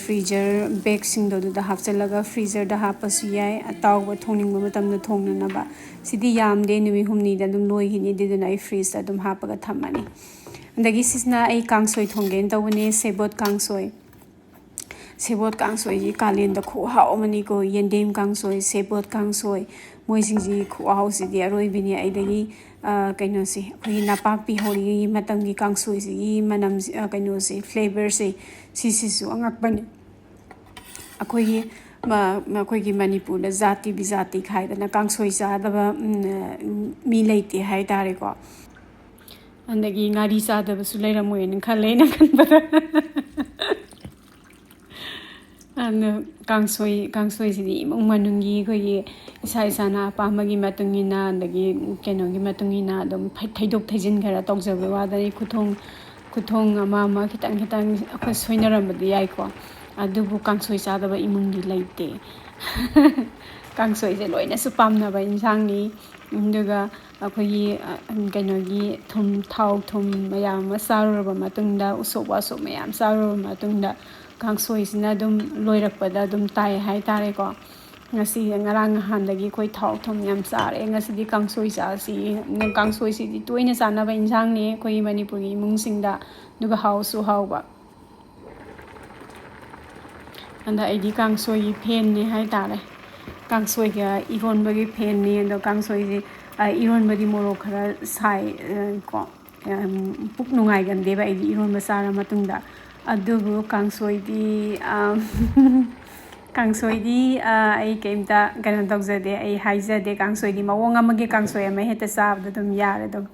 freezer bagꯁꯤꯡꯗꯣ ꯑꯗꯨꯗ ꯍꯥꯞꯆꯤꯜꯂꯒ freezerꯗ ꯍꯥꯞꯄꯁꯨ ꯌꯥꯏ, ꯑꯇꯥꯎꯕ ꯊꯣꯡꯅꯤꯡꯕ ꯃꯇꯝꯗ ꯊꯣꯡꯅꯅꯕ꯫ ꯁꯤꯗꯤ ꯌꯥꯝꯗꯦ, ꯅꯨꯃꯤꯠ ꯍꯨꯝꯅꯤꯗ ꯑꯗꯨꯝ ꯂꯣꯏꯈꯤꯅꯤ, ꯑꯗꯨꯗꯨꯅ ꯑꯩ fridgeꯇ ꯑꯗꯨꯝ ꯍꯥꯞꯄꯒ ꯊꯝꯃꯅꯤ꯫ ꯑꯗꯒꯤ ꯁꯤꯁꯤꯅ ꯑꯩ ꯀꯥꯡꯁꯣꯏ ꯊꯣꯡꯒꯦꯅ ꯇꯧꯕꯅꯦ, ꯁꯦꯕꯣꯠ ꯀꯥꯡꯁꯣꯏ꯫ ꯁꯦꯕꯣꯠ ꯀꯥꯡꯁꯣꯏꯁꯤ ꯀꯥꯂꯦꯟꯗ ꯈꯨꯍꯥꯎ ꯑꯃꯅꯤꯀꯣ꯫ ꯌꯦꯟꯗꯦꯝ ꯀꯥꯡꯁꯣꯏ, ꯁꯦꯕꯣꯠ ꯀꯥꯡꯁꯣꯏ, ꯃꯣꯏꯁꯤꯡꯁꯤ ꯈꯨꯍꯥꯎꯁꯤꯗꯤ ꯑꯔꯣꯏꯕꯤꯅꯤ꯫ ꯑꯗꯒꯤ ꯀꯩꯅꯣꯁꯦ, ꯑꯩꯈꯣꯏꯒꯤ ꯅꯄꯥꯛꯄꯤ ꯍꯧꯔꯤꯉꯩꯒꯤ ꯃꯇꯝꯒꯤ ꯀꯥꯡꯁꯣꯏꯁꯤꯒꯤ ꯃꯅꯝꯁꯦ, ꯀꯩꯅꯣꯁꯦ, flavourꯁꯦ, ꯁꯤꯁꯤꯁꯨ ꯑꯉꯛꯄꯅꯤ꯫ ꯑꯩꯈꯣꯏꯒꯤ ꯑꯩꯈꯣꯏꯒꯤ ꯃꯅꯤꯄꯨꯔꯗ ꯖꯥꯇꯤ ꯕꯤꯖꯥꯇꯤ ꯈꯥꯏꯗꯅ ꯀꯥꯡꯁꯣꯏ ꯆꯥꯗꯕ ꯃꯤ ꯂꯩꯇꯦ ꯍꯥꯏꯇꯥꯔꯦꯀꯣ꯫ ꯑꯗꯒꯤ ꯉꯥꯔꯤ ꯆꯥꯗꯕꯁꯨ ꯂꯩꯔꯝꯃꯣꯏꯅ ꯈꯜꯂꯦ ꯑꯩꯅ ꯈꯟꯕꯗ꯫ ꯑꯗꯨ ꯀꯥꯡꯁꯣꯏ, ꯀꯥꯡꯁꯣꯏꯁꯤꯗꯤ ꯏꯃꯨꯡ ꯃꯅꯨꯡꯒꯤ ꯑꯩꯈꯣꯏꯒꯤ ꯏꯁꯥ ꯏꯁꯥꯅ ꯑꯄꯥꯝꯕꯒꯤ ꯃꯇꯨꯡ ꯏꯟꯅ, ꯑꯗꯒꯤ ꯀꯩꯅꯣꯒꯤ ꯃꯇꯨꯡ ꯏꯟꯅ ꯑꯗꯨꯝ ꯐꯩ-, ꯊꯩꯗꯣꯛ ꯊꯩꯖꯤꯟ ꯈꯔ ꯇꯧꯖꯕꯩ ꯋꯥꯗꯅꯤ꯫ ꯈꯨꯊꯣꯡ, ꯈꯨꯊꯣꯡ ꯑꯃ ꯑꯃ ꯈꯤꯇꯪ ꯈꯤꯇꯪ ꯑꯩꯈꯣꯏ ꯁꯣꯏꯅꯔꯝꯕꯗꯤ ꯌꯥꯏꯀꯣ, ꯑꯗꯨꯕꯨ ꯀꯥꯡꯁꯣꯏ ꯆꯥꯗꯕ ꯏꯃꯨꯡꯗꯤ ꯂꯩꯇꯦ꯫ ꯀꯥꯡꯁꯣꯏꯁꯦ ꯂꯣꯏꯅꯁꯨ ꯄꯥꯝꯅꯕ ꯏꯟꯁꯥꯡꯅꯤ꯫ ꯑꯗꯨꯒ ꯑꯩꯈꯣꯏꯒꯤ ꯀꯩꯅꯣꯒꯤ ꯊꯨꯝ, ꯊꯥꯎ ꯊꯨꯝ ꯃꯌꯥꯝ ꯑꯃ ꯆꯥꯔꯨꯔꯕ ꯃꯇꯨꯡꯗ, ꯎꯁꯣꯞ ꯋꯥꯁꯣꯞ ꯃꯌꯥꯝ ꯆꯥꯔꯨꯔꯕ ꯃꯇꯨꯡꯗ, ꯀꯥꯡꯁꯣꯏꯁꯤꯅ ꯑꯗꯨꯝ ꯂꯣꯏꯔꯛꯄꯗ ꯑꯗꯨꯝ ꯇꯥꯏ ꯍꯥꯏꯇꯥꯔꯦꯀꯣ꯫ ꯉꯁꯤ, ꯉꯔꯥꯡ ꯅꯍꯥꯟꯗꯒꯤ ꯑꯩꯈꯣꯏ ꯊꯥꯎ ꯊꯨꯝ ꯌꯥꯝ ꯆꯥꯔꯦ, ꯉꯁꯤꯗꯤ ꯀꯥꯡꯁꯣꯏ ꯆꯥꯁꯤ꯫ ꯀꯥꯡꯁꯣꯏꯁꯤꯗꯤ ꯇꯣꯏꯅ ꯆꯥꯅꯕ ꯏꯟꯁꯥꯡꯅꯦ ꯑꯩꯈꯣꯏꯒꯤ ꯃꯅꯤꯄꯨꯔꯒꯤ ꯏꯃꯨꯡꯁꯤꯡꯗ, ꯑꯗꯨꯒ ꯍꯥꯎꯁꯨ ꯍꯥꯎꯕ꯫ ꯑꯗ ꯑꯩꯗꯤ ꯀꯥꯡꯁꯣꯏꯒꯤ fanꯅꯦ ꯍꯥꯏꯇꯥꯔꯦ꯫ ꯀꯥꯡꯁꯣꯏꯒ ꯏꯔꯣꯟꯕꯒꯤ fanꯅꯦ꯫ ꯑꯗꯣ ꯀꯥꯡꯁꯣꯏꯁꯦ, ꯏꯔꯣꯟꯕꯗꯤ ꯃꯣꯔꯣꯛ ꯈꯔ ꯁꯥꯏ, ꯀꯣ꯫ ꯄꯨꯛ ꯅꯨꯡꯉꯥꯏꯒꯟꯗꯦꯕ ꯑꯩꯗꯤ ꯏꯔꯣꯟꯕ ꯆꯥꯔ ꯃꯇꯨꯡꯗ꯫ ꯑꯗꯨꯕꯨ ꯀꯥꯡꯁꯣꯏꯗꯤ, ꯀꯥꯡꯁꯣꯏꯗꯤ ꯑꯩ ꯀꯩꯝꯇ ꯀꯩꯅꯣ ꯇꯧꯖꯗꯦ, ꯑꯩ ꯍꯥꯏꯖꯗꯦ꯫ ꯀꯥꯡꯁꯣꯏꯗꯤ ꯃꯑꯣꯡ ꯑꯃꯒꯤ ꯀꯥꯡꯁꯣꯏ ꯑꯃ ꯍꯦꯛꯇ ꯆꯥꯕꯗ ꯑꯗꯨꯝ ꯌꯥꯔꯦ ꯑꯗꯨꯝ꯫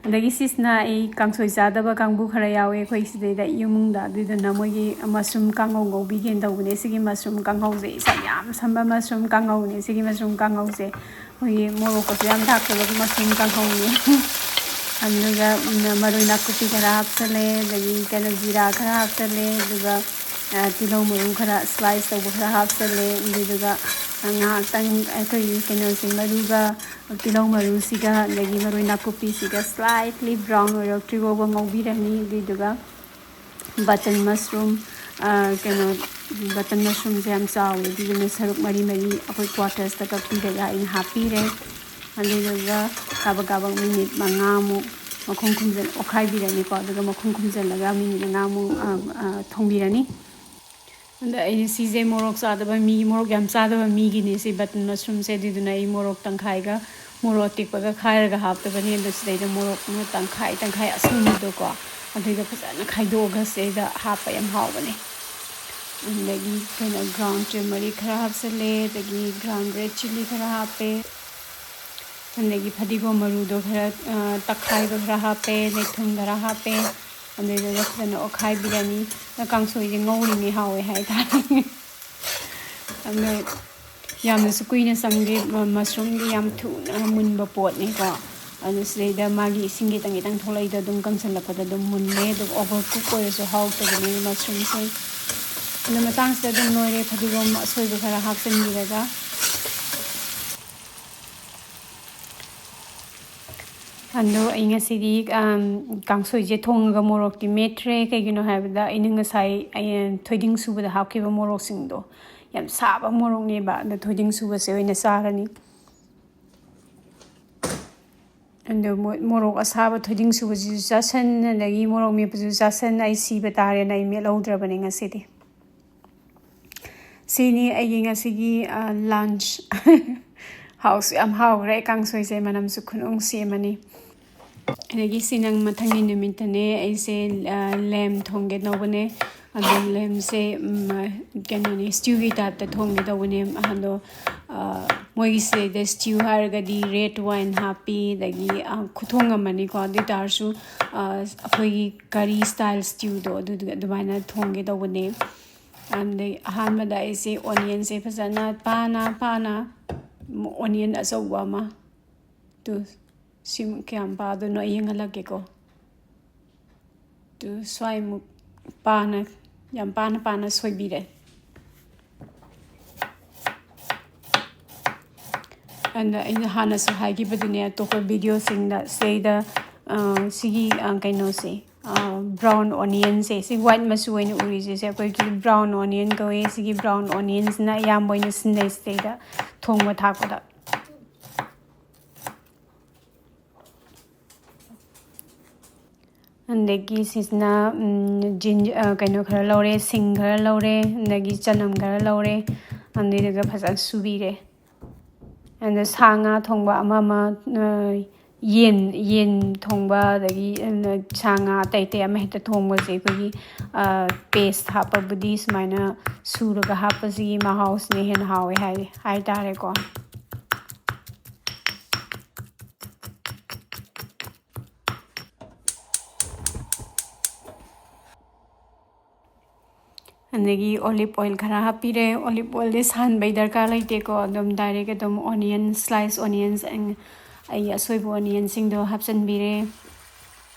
ꯑꯗꯒꯤ ꯁꯤꯁꯤꯅ ꯑꯩ ꯀꯥꯡꯁꯣꯏ ꯆꯥꯗꯕ ꯀꯥꯡꯕꯨ ꯈꯔ ꯌꯥꯎꯋꯦ ꯑꯩꯈꯣꯏ ꯁꯤꯗꯩꯗ ꯏꯃꯨꯡꯗ, ꯑꯗꯨꯏꯗꯨꯅ ꯃꯣꯏꯒꯤ mushroom ꯀꯥꯡꯍꯧ ꯉꯧꯕꯤꯒꯦꯅ ꯇꯧꯕꯅꯦ꯫ ꯁꯤꯒꯤ mushroom ꯀꯥꯡꯍꯧꯁꯦ ꯏꯁꯝ ꯌꯥꯝ ꯁꯝꯕ mushroom ꯀꯥꯡꯍꯧꯅꯦ꯫ ꯁꯤꯒꯤ mushroom ꯀꯥꯡꯍꯧꯁꯦ ꯑꯩꯈꯣꯏꯒꯤ ꯃꯣꯔꯣꯛꯀꯁꯨ ꯌꯥꯝ ꯊꯥꯛꯇꯕ mushroom ꯀꯥꯡꯍꯧꯅꯦ꯫ ꯑꯗꯨꯒ ꯃꯔꯣꯏ ꯅꯥꯀꯨꯞꯄꯤ ꯈꯔ ꯍꯥꯞꯆꯜꯂꯦ, ꯑꯗꯒꯤ ꯀꯩꯅꯣ ꯖꯤꯔꯥ ꯈꯔ ꯍꯥꯞꯆꯜꯂꯦ, ꯑꯗꯨꯒ ꯇꯤꯜꯍꯧ ꯃꯔꯨ ꯈꯔ slice ꯇꯧꯕ ꯈꯔ ꯍꯥꯞꯆꯜꯂꯦ꯫ ꯑꯗꯨꯗꯨꯒ ꯉꯥꯏꯍꯥꯛꯇꯪ ꯑꯩꯈꯣꯏꯒꯤ ꯀꯩꯅꯣꯁꯦ, ꯃꯔꯨꯒ ꯇꯤꯜꯍꯧ ꯃꯔꯨꯁꯤꯒ ꯑꯗꯒꯤ ꯃꯔꯣꯏ ꯅꯥꯀꯨꯞꯄꯤꯁꯤꯒ slightly brown ꯑꯣꯏꯔꯛꯇ꯭ꯔꯤ ꯐꯥꯎꯕ ꯉꯧꯕꯤꯔꯅꯤ꯫ ꯑꯗꯨꯏꯗꯨꯒ button mushroom, ꯀꯩꯅꯣ, button mushroomꯁꯦ ꯌꯥꯝ ꯆꯥꯎꯋꯦ, ꯑꯗꯨꯗꯨꯅ ꯁꯔꯨꯛ ꯃꯔꯤ ꯃꯔꯤ ꯑꯩꯈꯣꯏ quartersꯇ ꯀꯛꯄꯤꯔꯒ ꯑꯩꯅ ꯍꯥꯞꯄꯤꯔꯦ꯫ ꯑꯗꯨꯗꯨꯒ ꯀꯥꯕꯛ ꯀꯥꯕꯛ ꯃꯤꯅꯤꯠ ꯃꯉꯥꯃꯨꯛ ꯃꯈꯨꯝ ꯈꯨꯝꯖꯤꯜ ꯑꯣꯠꯈꯥꯏꯕꯤꯔꯅꯤꯀꯣ꯫ ꯑꯗꯨꯒ ꯃꯈꯨꯝ ꯈꯨꯝꯖꯤꯜꯂꯒ ꯃꯤꯅꯤꯠ ꯃꯉꯥꯃꯨꯛ ꯊꯣꯡꯕꯤꯔꯅꯤ꯫ ꯑꯗ ꯑꯩ ꯁꯤꯁꯦ ꯃꯣꯔꯣꯛ ꯆꯥꯗꯕ ꯃꯤ, ꯃꯣꯔꯣꯛ ꯌꯥꯝ ꯆꯥꯗꯕ ꯃꯤꯒꯤꯅꯦ ꯁꯤ button mushroomꯁꯦ꯫ ꯑꯗꯨꯗꯨꯅ ꯑꯩ ꯃꯣꯔꯣꯛ ꯇꯪꯈꯥꯏꯒ ꯃꯣꯔꯣꯛ ꯑꯇꯦꯛꯄꯒ ꯈꯥꯏꯔꯒ ꯍꯥꯞꯇꯕꯅꯤ꯫ ꯑꯗꯣ ꯁꯤꯗꯩꯗ ꯃꯣꯔꯣꯛꯅ ꯇꯪꯈꯥꯏ ꯇꯪꯈꯥꯏ ꯑꯁꯪꯕꯗꯣꯀꯣ, ꯑꯗꯨꯏꯗꯣ ꯐꯖꯅ ꯈꯥꯏꯗꯣꯛꯑꯒ ꯁꯤꯗꯩꯗ ꯍꯥꯞꯄ ꯌꯥꯝ ꯍꯥꯎꯕꯅꯦ꯫ ꯑꯗꯒꯤ ꯑꯩꯈꯣꯏꯅ ground turmeric ꯈꯔ ꯍꯥꯞꯆꯤꯜꯂꯦ, ꯑꯗꯒꯤ ground red chilli ꯈꯔ ꯍꯥꯞꯄꯦ, ꯑꯗꯒꯤ ꯐꯗꯤꯒꯣꯝ ꯃꯔꯨꯗꯣ ꯈꯔ, ꯑ, ꯇꯛꯈꯥꯏꯕ ꯈꯔ ꯍꯥꯞꯄꯦ, ꯑꯗꯩ ꯊꯨꯝ ꯈꯔ ꯍꯥꯞꯄꯦ꯫ ꯑꯗꯨꯗꯨꯒ ꯐꯖꯅ ꯑꯣꯠꯈꯥꯏꯕꯤꯔꯅꯤ꯫ ꯀꯥꯡꯁꯣꯏꯁꯦ ꯉꯧꯔꯤꯉꯩ ꯍꯥꯎꯋꯦ ꯍꯥꯏꯇꯥꯔꯦ꯫ ꯑꯗꯣ ꯌꯥꯝꯅꯁꯨ ꯀꯨꯏꯅ ꯆꯪꯗꯦ, ꯃ-, mushroomꯗꯤ ꯌꯥꯝ ꯊꯨꯅ ꯃꯨꯟꯕ ꯄꯣꯠꯅꯤꯀꯣ꯫ ꯑꯗꯨ ꯁꯤꯗꯩꯗ ꯃꯥꯒꯤ ꯏꯁꯤꯡ ꯈꯤꯇꯪ ꯈꯤꯇꯪ ꯊꯣꯛꯂꯛꯏꯗꯣ ꯑꯗꯨꯝ ꯀꯪꯁꯤꯜꯂꯛꯄꯗ ꯑꯗꯨꯝ ꯃꯨꯜꯂꯦ꯫ ꯑꯗꯨꯝ overcook ꯑꯣꯏꯔꯁꯨ ꯍꯥꯎꯇꯕꯅꯦ mushroomꯁꯦ꯫ ꯑꯗꯨ ꯃꯇꯥꯡꯁꯤꯗ ꯑꯗꯨꯝ ꯂꯣꯏꯔꯦ, ꯐꯗꯤꯒꯣꯝ ꯑꯁꯣꯏꯕ ꯈꯔ ꯍꯥꯞꯆꯤꯟꯕꯤꯔꯒ꯫ ꯑꯗꯣ ꯑꯩ ꯉꯁꯤꯗꯤ, ꯑꯝ, ꯀꯥꯡꯁꯣꯏꯁꯦ ꯊꯣꯡꯉꯒ ꯃꯣꯔꯣꯛꯇꯤ ꯃꯦꯠꯇ꯭ꯔꯦ꯫ ꯀꯩꯒꯤꯅꯣ ꯍꯥꯏꯕꯗ ꯑꯩꯅ ꯉꯁꯥꯏ, ꯑꯩ ꯊꯣꯏꯗꯤꯡ ꯁꯨꯕꯗ ꯍꯥꯞꯈꯤꯕ ꯃꯣꯔꯣꯛꯁꯤꯡꯗꯣ ꯌꯥꯝ ꯁꯥꯕ ꯃꯣꯔꯣꯛꯅꯦꯕ꯫ ꯑꯗꯣ ꯊꯣꯏꯗꯤꯡ ꯁꯨꯕꯁꯦ ꯑꯣꯏꯅ ꯆꯥꯔꯅꯤ꯫ ꯑꯗꯣ ꯃꯣ-, ꯃꯣꯔꯣꯛ ꯑꯁꯥꯕ ꯊꯣꯏꯗꯤꯡ ꯁꯨꯕꯁꯤꯁꯨ ꯆꯥꯁꯟ, ꯑꯗꯒꯤ ꯃꯣꯔꯣꯛ ꯃꯦꯠꯄꯁꯤꯁꯨ ꯆꯥꯁꯟ, ꯑꯩ ꯁꯤꯕ ꯇꯥꯔꯦꯅ ꯑꯩ ꯃꯦꯠꯍꯧꯗ꯭ꯔꯕꯅꯦ ꯉꯁꯤꯗꯤ꯫ ꯁꯤꯅꯤ ꯑꯩꯒꯤ ꯉꯁꯤꯒꯤ, ꯑ, lunch꯫ ꯍꯥꯎꯁꯨ ꯌꯥꯝ ꯍꯥꯎꯈ꯭ꯔꯦ ꯀꯥꯡꯁꯣꯏꯁꯦ, ꯃꯅꯝꯁꯨ ꯈꯨꯅꯨꯡꯁꯤ ꯑꯃꯅꯤ꯫ ꯑꯗꯒꯤ ꯁꯤ ꯅꯪ ꯃꯊꯪꯒꯤ ꯅꯨꯃꯤꯠꯇꯅꯦ ꯑꯩꯁꯦ, ꯑ, lamb ꯊꯣꯡꯒꯦ ꯇꯧꯕꯅꯦ꯫ ꯑꯗꯣ lambꯁꯦ, ꯎꯝ, ꯀꯩꯅꯣꯅꯦ, stewꯒꯤ typeꯇ ꯊꯣꯡꯒꯦ ꯇꯧꯕꯅꯦ꯫ ꯑꯗꯣ, ꯑ, ꯃꯣꯏꯒꯤ ꯁꯤꯗꯩꯗ stew ꯍꯥꯏꯔꯒꯗꯤ red wine ꯍꯥꯞꯄꯤ, ꯑꯗꯒꯤ, ꯑ, ꯈꯨꯊꯣꯡ ꯑꯃꯅꯤꯀꯣ꯫ ꯑꯗꯨ ꯑꯣꯏ ꯇꯥꯔꯁꯨ, ꯑ, ꯑꯩꯈꯣꯏꯒꯤ curry style stewꯗꯣ ꯑꯗꯨꯗꯨ ꯑꯗꯨꯃꯥꯏꯅ ꯊꯣꯡꯒꯦ ꯇꯧꯕꯅꯦ꯫ ꯑꯗꯩ ꯑꯍꯥꯟꯕꯗ ꯑꯩꯁꯦ onionꯁꯦ ꯐꯖꯅ ꯄꯥꯅ ꯄꯥꯅ, onion ꯑꯆꯧꯕ ꯑꯃ, ꯇꯨ, ꯁꯤꯃꯨꯛ ꯀꯌꯥꯝ ꯄꯥꯗꯣꯏꯅꯣ ꯑꯩ ꯌꯦꯡꯍꯜꯂꯛꯀꯦꯀꯣ꯫ ꯇꯨ, ꯁ꯭ꯋꯥꯏꯃꯨꯛ ꯄꯥꯅ, ꯌꯥꯝ ꯄꯥꯅ ꯄꯥꯅ ꯁꯣꯏꯕꯤꯔꯦ꯫ ꯑꯗ ꯑꯩꯅ ꯍꯥꯟꯅꯁꯨ ꯍꯥꯏꯈꯤꯕꯗꯨꯅꯦ, ꯑꯇꯣꯞꯄ ꯚꯤꯗꯤꯑꯣꯁꯤꯡꯗ, ꯁꯤꯗꯩꯗ, ꯑ, ꯁꯤꯒꯤ, ꯑ, ꯀꯩꯅꯣꯁꯦ, ꯑ, brown onionꯁꯦ, ꯁꯤ white ꯃꯆꯨ ꯑꯣꯏꯅ ꯎꯔꯤꯁꯦ, ꯁꯤ ꯑꯩꯈꯣꯏꯒꯤ brown onion ꯀꯧꯋꯦ꯫ ꯁꯤꯒꯤ brown onionꯁꯤꯅ ꯑꯌꯥꯝꯕ ꯑꯣꯏꯅ ꯁꯤꯖꯤꯟꯅꯩ ꯁꯤꯗꯩꯗ ꯊꯣꯡꯕ ꯊꯥꯛꯄꯗ꯫ ꯑꯗꯒꯤ ꯁꯤꯁꯤꯅ, ꯎꯝ, ꯖꯤꯟ-, ꯑ, ꯀꯩꯅꯣ ꯈꯔ ꯂꯧꯔꯦ, ꯁꯤꯡ ꯈꯔ ꯂꯧꯔꯦ, ꯑꯗꯒꯤ ꯆꯅꯝ ꯈꯔ ꯂꯧꯔꯦ, ꯑꯗꯨꯏꯗꯨꯒ ꯐꯖꯅ ꯁꯨꯕꯤꯔꯦ꯫ ꯑꯗ ꯁꯥ ꯉꯥ ꯊꯣꯡꯕ ꯑꯃ ꯑꯃ, ꯑ, ꯌꯦꯟ, ꯌꯦꯟ ꯊꯣꯡꯕ, ꯑꯗꯒꯤ, ꯑ, ꯁꯥ ꯉꯥ ꯑꯇꯩ ꯑꯇꯩ ꯑꯃ ꯍꯦꯛꯇ ꯊꯣꯡꯕꯁꯦ ꯑꯩꯈꯣꯏꯒꯤ, ꯑ, paste ꯍꯥꯞꯄꯕꯨꯗꯤ ꯁꯨꯃꯥꯏꯅ ꯁꯨꯔꯒ ꯍꯥꯞꯄꯁꯤꯒꯤ ꯃꯍꯥꯎꯁꯤꯅ ꯍꯦꯟꯅ ꯍꯥꯎꯋꯦ ꯍꯥꯏ, ꯍꯥꯏꯇꯥꯔꯦꯀꯣ꯫ ꯑꯗꯒꯤ olive oil ꯈꯔ ꯍꯥꯞꯄꯤꯔꯦ꯫ Olive oilꯗꯤ ꯁꯥꯍꯟꯕꯩ ꯗꯔꯀꯥꯔ ꯂꯩꯇꯦꯀꯣ, ꯑꯗꯨꯝ direct ꯑꯗꯨꯝ onion, slice onions, ꯑꯩ ꯑꯁꯣꯏꯕ onionꯁꯤꯡꯗꯣ ꯍꯥꯞꯆꯤꯟꯕꯤꯔꯦ꯫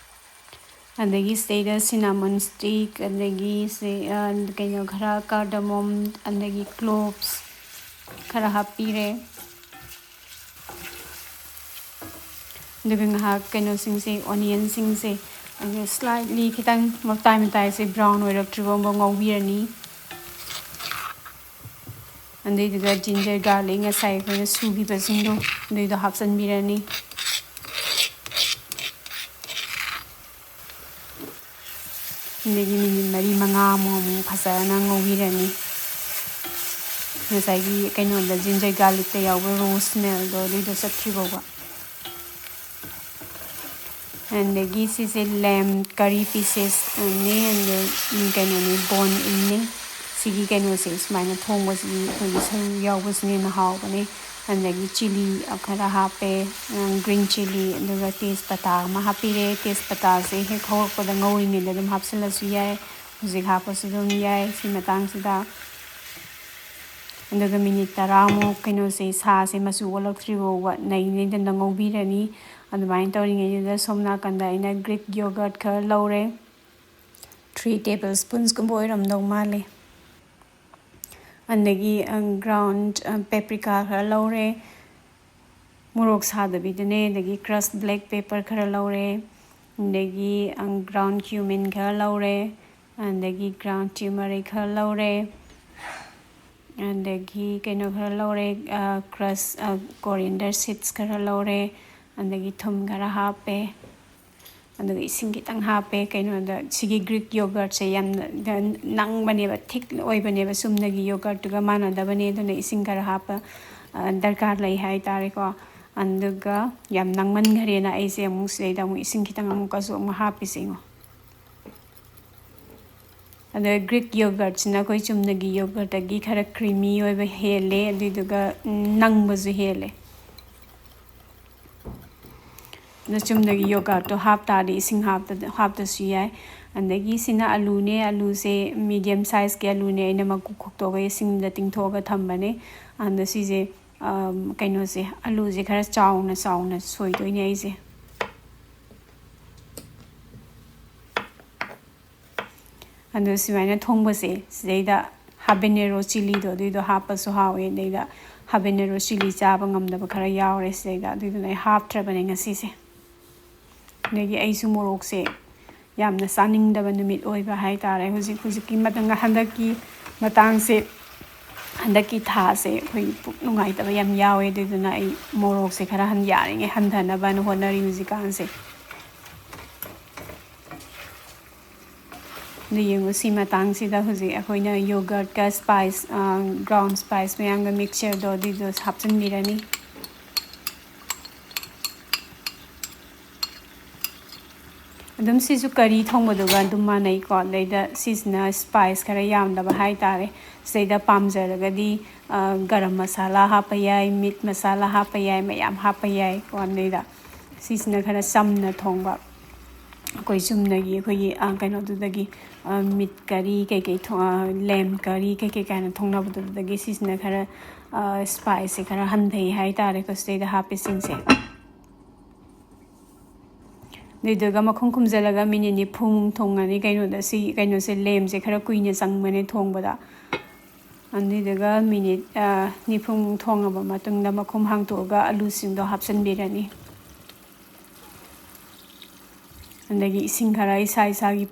ꯑꯗꯒꯤ ꯁꯤꯗꯩꯗ cinnamon stick, ꯑꯗꯒꯤ ꯁꯤ, ꯑ, ꯀꯩꯅꯣ ꯈꯔ, cardamom, ꯑꯗꯒꯤ cloves ꯈꯔ ꯍꯥꯞꯄꯤꯔꯦ꯫ ꯑꯗꯨꯒ ꯉꯥꯏꯍꯥꯛ ꯀꯩꯅꯣꯁꯤꯡꯁꯦ, onionꯁꯤꯡꯁꯦ ꯑꯩꯈꯣꯏ slightly ꯈꯤꯇꯪ ꯃꯇꯥꯏ ꯃꯇꯥꯏꯁꯦ brown ꯑꯣꯏꯔꯛꯇ꯭ꯔꯤꯕ ꯉꯧꯕꯤꯔꯅꯤ꯫ ꯑꯗꯨꯏꯗꯨꯒ ginger garlic ꯉꯁꯥꯏ ꯑꯩꯈꯣꯏꯅ ꯁꯨꯈꯤꯕꯁꯤꯡꯗꯣ, ꯑꯗꯨꯏꯗꯣ ꯍꯥꯞꯆꯤꯟꯕꯤꯔꯅꯤ꯫ ꯑꯗꯒꯤ minute ꯃꯔꯤ ꯃꯉꯥꯃꯨꯛ ꯑꯃꯨꯛ ꯐꯖꯅ ꯉꯧꯕꯤꯔꯅꯤ꯫ ꯉꯁꯥꯏꯒꯤ ꯀꯩꯅꯣꯗ, ginger garlicꯇ ꯌꯥꯎꯕ raw smellꯗꯣ ꯑꯗꯨꯏꯗꯣ ꯆꯠꯇ꯭ꯔꯤ ꯐꯥꯎꯕ꯫ ꯑꯗꯒꯤ ꯁꯤꯁꯦ lamb curry piecesꯅꯦ, ꯑꯗ, ꯎꯝ, ꯀꯩꯅꯣꯅꯦ, bone inꯅꯦ꯫ ꯁꯤꯒꯤ ꯀꯩꯅꯣꯁꯦ ꯁꯨꯃꯥꯏꯅ ꯊꯣꯡꯕꯁꯤꯗꯤ ꯑꯩꯈꯣꯏꯒꯤ ꯁꯔꯨ ꯌꯥꯎꯕꯁꯤꯅ ꯍꯦꯟꯅ ꯍꯥꯎꯕꯅꯦ꯫ ꯑꯗꯒꯤ chilli ꯈꯔ ꯍꯥꯞꯄꯦ, ꯎꯝ, green chilli, ꯑꯗꯨꯒ ꯇꯦꯖꯄꯇꯥ ꯑꯃ ꯍꯥꯞꯄꯤꯔꯦ꯫ ꯇꯦꯖꯄꯇꯥꯁꯦ ꯍꯦꯛ ꯍꯧꯔꯛꯄꯗ ꯉꯧꯔꯤꯉꯩꯗ ꯑꯗꯨꯝ ꯍꯥꯞꯆꯤꯜꯂꯁꯨ ꯌꯥꯏ, ꯍꯧꯖꯤꯛ ꯍꯥꯞꯄꯁꯨ ꯑꯗꯨꯝ ꯌꯥꯏ꯫ ꯁꯤ ꯃꯇꯥꯡꯁꯤꯗ ꯑꯗꯨꯒ minute ꯇꯔꯥꯃꯨꯛ ꯀꯩꯅꯣꯁꯦ, ꯁꯥꯁꯦ ꯃꯆꯨ ꯑꯣꯜꯂꯛꯇ꯭ꯔꯤ ꯐꯥꯎꯕ ꯅꯩ ꯅꯩꯗꯅ ꯉꯧꯕꯤꯔꯅꯤ꯫ ꯑꯗꯨꯃꯥꯏꯅ ꯇꯧꯔꯤꯉꯩꯗꯨꯗ ꯁꯣꯝ ꯅꯥꯀꯟꯗ ꯑꯩꯅ Greek yogurt ꯈꯔ ꯂꯧꯔꯦ, three tablespoonsꯀꯨꯝꯕ ꯑꯣꯏꯔꯝꯗꯧ ꯃꯥꯜꯂꯦ꯫ ꯑꯗꯒꯤ, ꯑ, ground, ꯑ, paprika ꯈꯔ ꯂꯧꯔꯦ꯫ ꯃꯣꯔꯣꯛ ꯁꯥꯗꯕꯤꯗꯨꯅꯦ, ꯑꯗꯒꯤ crushed black pepper ꯈꯔ ꯂꯧꯔꯦ, ꯑꯗꯒꯤ, ꯑꯪ, ground cumin ꯈꯔ ꯂꯧꯔꯦ, ꯑꯗꯒꯤ ground turmeric ꯈꯔ ꯂꯧꯔꯦ, ꯑꯗꯒꯤ ꯀꯩꯅꯣ ꯈꯔ ꯂꯧꯔꯦ, ꯑ, crush, ꯑ, coriander seeds ꯈꯔ ꯂꯧꯔꯦ, ꯑꯗꯒꯤ ꯊꯨꯝ ꯈꯔ ꯍꯥꯞꯄꯦ, ꯑꯗꯨꯒ ꯏꯁꯤꯡ ꯈꯤꯇꯪ ꯍꯥꯞꯄꯦ꯫ ꯀꯩꯅꯣꯗ, ꯁꯤꯒꯤ Greek yogurtꯁꯦ ꯌꯥꯝꯅ ꯅꯪꯕꯅꯦꯕ, thick ꯑꯣꯏꯕꯅꯦꯕ, ꯆꯨꯝꯅꯒꯤ yogurtꯇꯨꯒ ꯃꯥꯟꯅꯗꯕꯅꯦ, ꯑꯗꯨꯅ ꯏꯁꯤꯡ ꯈꯔ ꯍꯥꯞꯄ, ꯑ, ꯗꯔꯀꯥꯔ ꯂꯩ ꯍꯥꯏꯇꯥꯔꯦꯀꯣ꯫ ꯑꯗꯨꯒ ꯌꯥꯝ ꯅꯪꯃꯟꯈ꯭ꯔꯦꯅ ꯑꯩꯁꯦ ꯑꯃꯨꯛ ꯁꯤꯗꯩꯗ ꯑꯃꯨꯛ ꯏꯁꯤꯡ ꯈꯤꯇꯪ ꯑꯃꯨꯛꯀꯁꯨ ꯑꯃꯨꯛ ꯍꯥꯞꯄꯤꯁꯦ ꯌꯦꯡꯉꯣ꯫ ꯑꯗ Greek yogurtꯁꯤꯅ ꯑꯩꯈꯣꯏ ꯆꯨꯝꯅꯒꯤ yogurtꯇꯒꯤ ꯈꯔ creamy ꯑꯣꯏꯕ ꯍꯦꯜꯂꯦ, ꯑꯗꯨꯏꯗꯨꯒ, ꯎꯝ, ꯅꯪꯕꯁꯨ ꯍꯦꯜꯂꯦ꯫ ꯑꯗꯣ ꯆꯨꯝꯅꯒꯤ yogurtꯇꯣ ꯍꯥꯞ ꯇꯥꯔꯗꯤ ꯏꯁꯤꯡ ꯍꯥꯞꯇ-, ꯍꯥꯞꯇꯁꯨ ꯌꯥꯏ꯫ ꯑꯗꯒꯤ ꯁꯤꯅ ꯑꯂꯨꯅꯦ, ꯑꯂꯨꯁꯦ medium sizeꯀꯤ ꯑꯂꯨꯅꯦ, ꯑꯩꯅ ꯃꯀꯨ ꯈꯣꯛꯇꯣꯛꯑꯒ ꯏꯁꯤꯡꯗ ꯇꯤꯡꯊꯣꯛꯑꯒ ꯊꯝꯕꯅꯦ꯫ ꯑꯗ ꯁꯤꯁꯦ, ꯑꯝ, ꯀꯩꯅꯣꯁꯦ, ꯑꯂꯨꯁꯦ ꯈꯔ ꯆꯥꯎꯅ ꯆꯥꯎꯅ ꯁꯣꯏꯗꯣꯏꯅꯦ ꯑꯩꯁꯦ꯫ ꯑꯗꯣ ꯁꯨꯃꯥꯏꯅ ꯊꯣꯡꯕꯁꯦ, ꯁꯤꯗꯩꯗ habanero chilliꯗꯣ, ꯑꯗꯨꯏꯗꯣ ꯍꯥꯞꯄꯁꯨ ꯍꯥꯎꯋꯦ꯫ ꯑꯗꯩꯗ habanero chilli ꯆꯥꯕ ꯉꯝꯗꯕ ꯈꯔ ꯌꯥꯎꯔꯦ ꯁꯤꯗꯩꯗ, ꯑꯗꯨꯏꯗꯨꯅ ꯑꯩ ꯍꯥꯞꯇ꯭ꯔꯕꯅꯦ ꯉꯁꯤꯁꯦ꯫ ꯑꯗꯒꯤ ꯑꯩꯁꯨ ꯃꯣꯔꯣꯛꯁꯦ ꯌꯥꯝꯅ ꯆꯥꯅꯤꯡꯗꯕ ꯅꯨꯃꯤꯠ ꯑꯣꯏꯕ ꯍꯥꯏꯇꯥꯔꯦ꯫ ꯍꯧꯖꯤꯛ, ꯍꯧꯖꯤꯛꯀꯤ ꯃꯇꯝ, ꯍꯟꯗꯛꯀꯤ ꯃꯇꯥꯡꯁꯦ, ꯍꯟꯗꯛꯀꯤ ꯊꯥꯁꯦ ꯑꯩꯈꯣꯏ ꯄꯨꯛ ꯅꯨꯡꯉꯥꯏꯇꯕ ꯌꯥꯝ ꯌꯥꯎꯋꯦ, ꯑꯗꯨꯏꯗꯨꯅ ꯑꯩ ꯃꯣꯔꯣꯛꯁꯦ ꯈꯔ ꯍꯟ-, ꯌꯥꯔꯤꯉꯩ ꯍꯟꯊꯅꯕꯅ ꯍꯣꯠꯅꯔꯤ ꯍꯧꯖꯤꯛꯀꯥꯟꯁꯦ꯫ ꯑꯗꯨ ꯌꯦꯡꯉꯨ, ꯁꯤ ꯃꯇꯥꯡꯁꯤꯗ ꯍꯧꯖꯤꯛ ꯑꯩꯈꯣꯏꯅ yogurtꯀ spice, ꯑ, ground spice ꯃꯌꯥꯝꯒ mixtureꯗꯣ ꯑꯗꯨꯏꯗꯣ ꯍꯥꯞꯆꯤꯟꯕꯤꯔꯅꯤ꯫ ꯑꯗꯨꯝ ꯁꯤꯁꯨ curry ꯊꯣꯡꯕꯗꯨꯒ ꯑꯗꯨꯝ ꯃꯥꯟꯅꯩꯀꯣ꯫ ꯑꯗꯩꯗ ꯁꯤꯁꯤꯅ spice ꯈꯔ ꯌꯥꯝꯗꯕ ꯍꯥꯏꯇꯥꯔꯦ꯫ ꯁꯤꯗꯩꯗ ꯄꯥꯝꯖꯔꯒꯗꯤ, ꯑ, garam masala ꯍꯥꯞꯄ ꯌꯥꯏ, meat masala ꯍꯥꯞꯄ ꯌꯥꯏ, ꯃꯌꯥꯝ ꯍꯥꯞꯄ ꯌꯥꯏꯀꯣ꯫ ꯑꯗꯩꯗ ꯁꯤꯁꯤꯅ ꯈꯔ ꯆꯝꯅ ꯊꯣꯡꯕ꯫ ꯑꯩꯈꯣꯏ ꯆꯨꯝꯅꯒꯤ ꯑꯩꯈꯣꯏꯒꯤ, ꯑ, ꯀꯩꯅꯣꯗꯨꯗꯒꯤ, ꯑ, meat curry ꯀꯩꯀꯩ ꯊꯣ-, ꯑ, lamb curry ꯀꯩꯀꯩ ꯀꯥꯏꯅ ꯊꯣꯡꯅꯕꯗꯨꯗꯒꯤ ꯁꯤꯁꯤꯅ ꯈꯔ, ꯑ, spiceꯁꯦ ꯈꯔ ꯍꯟꯊꯩ ꯍꯥꯏꯇꯥꯔꯦꯀꯣ ꯁꯤꯗꯩꯗ ꯍꯥꯞꯄꯤꯁꯤꯡꯁꯦ꯫ ꯑꯗꯨꯏꯗꯨꯒ ꯃꯈꯨꯝ ꯈꯨꯝꯖꯤꯜꯂꯒ minute ꯅꯤꯐꯨꯃꯨꯛ ꯊꯣꯡꯉꯅꯤ꯫ ꯀꯩꯅꯣꯗ ꯁꯤ ꯀꯩꯅꯣꯁꯦ, lambꯁꯦ ꯈꯔ ꯀꯨꯏꯅ ꯆꯪꯕꯅꯦ ꯊꯣꯡꯕꯗ꯫ ꯑꯗꯨꯏꯗꯨꯒ ꯃꯤꯅꯤꯠ ꯅꯤꯐꯨꯃꯨꯛ ꯊꯣꯡꯉꯕ ꯃꯇꯨꯡꯗ ꯃꯈꯨꯝ ꯍꯥꯡꯇꯣꯛꯑꯒ ꯑꯂꯨꯁꯤꯡꯗꯣ ꯍꯥꯞꯆꯤꯟꯕꯤꯔꯅꯤ꯫ ꯑꯗꯒꯤ ꯏꯁꯤꯡ ꯈꯔ ꯏꯁꯥ ꯏꯁꯥꯒꯤ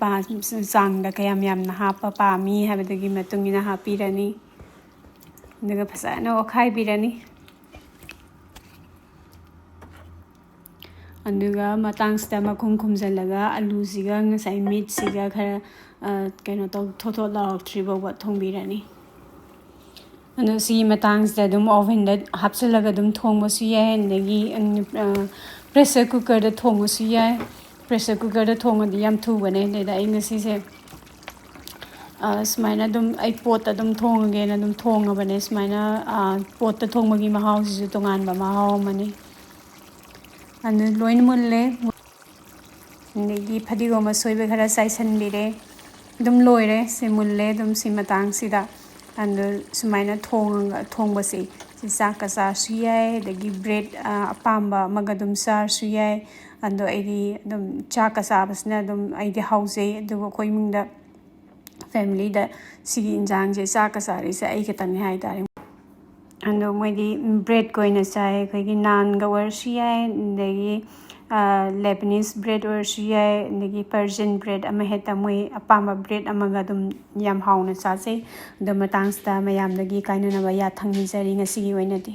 ꯆꯥꯡꯗ ꯀꯌꯥꯝ ꯌꯥꯝꯅ ꯍꯥꯞꯄ ꯄꯥꯝꯃꯤ ꯍꯥꯏꯕꯗꯨꯒꯤ ꯃꯇꯨꯡ ꯏꯟꯅ ꯍꯥꯞꯄꯤꯔꯅꯤ꯫ ꯑꯗꯨꯒ ꯐꯖꯅ ꯑꯣꯠꯈꯥꯏꯕꯤꯔꯅꯤ꯫ ꯑꯗꯨꯒ ꯃꯇꯥꯡꯁꯤꯗ ꯃꯈꯨꯝ ꯈꯨꯝꯖꯤꯜꯂꯒ ꯑꯂꯨꯁꯤꯒ ꯉꯁꯥꯏ ꯃꯤꯠꯁꯤꯒ ꯈꯔ ꯀꯩꯅꯣ ꯇꯧ ꯊꯣꯠ ꯊꯣꯠ ꯂꯥꯎꯔꯛꯇ꯭ꯔꯤ ꯐꯥꯎꯕ ꯊꯣꯡꯕꯤꯔꯅꯤ꯫ ꯑꯗꯣ ꯁꯤꯒꯤ ꯃꯇꯥꯡꯁꯤꯗ ꯑꯗꯨꯝ ꯑꯣꯚꯟꯗ ꯍꯥꯞꯆꯤꯜꯂꯒ ꯑꯗꯨꯝ ꯊꯣꯡꯕꯁꯨ ꯌꯥꯏ, ꯑꯗꯒꯤ pressure cookerꯗ ꯊꯣꯡꯕꯁꯨ ꯌꯥꯏ꯫ Pressure cookerꯗ ꯊꯣꯡꯉꯗꯤ ꯌꯥꯝ ꯊꯨꯕꯅꯦ꯫ ꯑꯗꯩꯗ ꯑꯩ ꯉꯁꯤꯁꯦ ꯁꯨꯃꯥꯏꯅ ꯑꯗꯨꯝ ꯑꯩ ꯄꯣꯠꯇ ꯑꯗꯨꯝ ꯊꯣꯡꯉꯒꯦꯅ ꯑꯗꯨꯝ ꯊꯣꯡꯉꯕꯅꯦ꯫ ꯁꯨꯃꯥꯏꯅ ꯄꯣꯠꯇ ꯊꯣꯡꯕꯒꯤ ꯃꯍꯥꯎꯁꯤꯁꯨ ꯇꯣꯉꯥꯟꯕ ꯃꯍꯥꯎ ꯑꯃꯅꯤ꯫ ꯑꯗꯨ ꯂꯣꯏꯅ ꯃꯨꯜꯂꯦ꯫ ꯑꯗꯒꯤ ꯐꯗꯤꯒꯣꯝ ꯑꯁꯣꯏꯕ ꯈꯔ ꯆꯥꯏꯁꯤꯟꯕꯤꯔꯦ꯫ ꯑꯗꯨꯝ ꯂꯣꯏꯔꯦ꯫ ꯁꯤ ꯃꯨꯜꯂꯦ ꯑꯗꯨꯝ ꯁꯤ ꯃꯇꯥꯡꯁꯤꯗ꯫ ꯑꯗꯨ ꯁꯨꯃꯥꯏꯅ ꯊꯣꯡꯉꯒ ꯊꯣꯡꯕꯁꯦ, ꯁꯤ ꯆꯥꯛꯀ ꯆꯥꯔꯁꯨ ꯌꯥꯏ, ꯑꯗꯒꯤ ꯕ꯭ꯔꯦꯗ ꯑꯄꯥꯝꯕ ꯑꯃꯒ ꯑꯗꯨꯝ ꯆꯥꯔꯁꯨ ꯌꯥꯏ꯫ ꯑꯗꯣ ꯑꯩꯗꯤ ꯑꯗꯨꯝ ꯆꯥꯛꯀ ꯆꯥꯕꯁꯤꯅ ꯑꯗꯨꯝ ꯑꯩꯗꯤ ꯍꯥꯎꯖꯩ꯫ ꯑꯗꯨꯕꯨ ꯑꯩꯈꯣꯏ ꯏꯃꯨꯡꯗ, ꯐꯦꯃꯤꯂꯤꯗ ꯁꯤꯒꯤ ꯏꯟꯖꯥꯡꯁꯦ ꯆꯥꯛꯀ ꯆꯥꯔꯤꯁꯦ ꯑꯩ ꯈꯛꯇꯪꯅꯤ ꯍꯥꯏꯇꯥꯔꯦ꯫ ꯑꯗꯣ ꯃꯣꯏꯗꯤ ꯕ꯭ꯔꯦꯗꯀ ꯑꯣꯏꯅ ꯆꯥꯏ꯫ ꯑꯩꯈꯣꯏꯒꯤ ꯅꯥꯟꯒ ꯑꯣꯏꯔꯁꯨ ꯌꯥꯏ, ꯑꯗꯒꯤ ꯂꯦꯕꯅꯤꯁ ꯕ꯭ꯔꯦꯗ ꯑꯣꯏꯔꯁꯨ ꯌꯥꯏ, ꯑꯗꯒꯤ ꯄꯔꯁꯤꯌꯟ ꯕ꯭ꯔꯦꯗ ꯑꯃ ꯍꯦꯛꯇ, ꯃꯣꯏ ꯑꯄꯥꯝꯕ ꯕ꯭ꯔꯦꯗ ꯑꯃꯒ ꯑꯗꯨꯝ ꯌꯥꯝ ꯍꯥꯎꯅ ꯆꯥꯖꯩ꯫ ꯑꯗꯣ ꯃꯇꯥꯡꯁꯤꯗ ꯃꯌꯥꯝꯗꯒꯤ ꯀꯥꯏꯅꯅꯕ ꯌꯥꯊꯪ ꯅꯤꯖꯔꯤ ꯉꯁꯤꯒꯤ ꯑꯣꯏꯅꯗꯤ꯫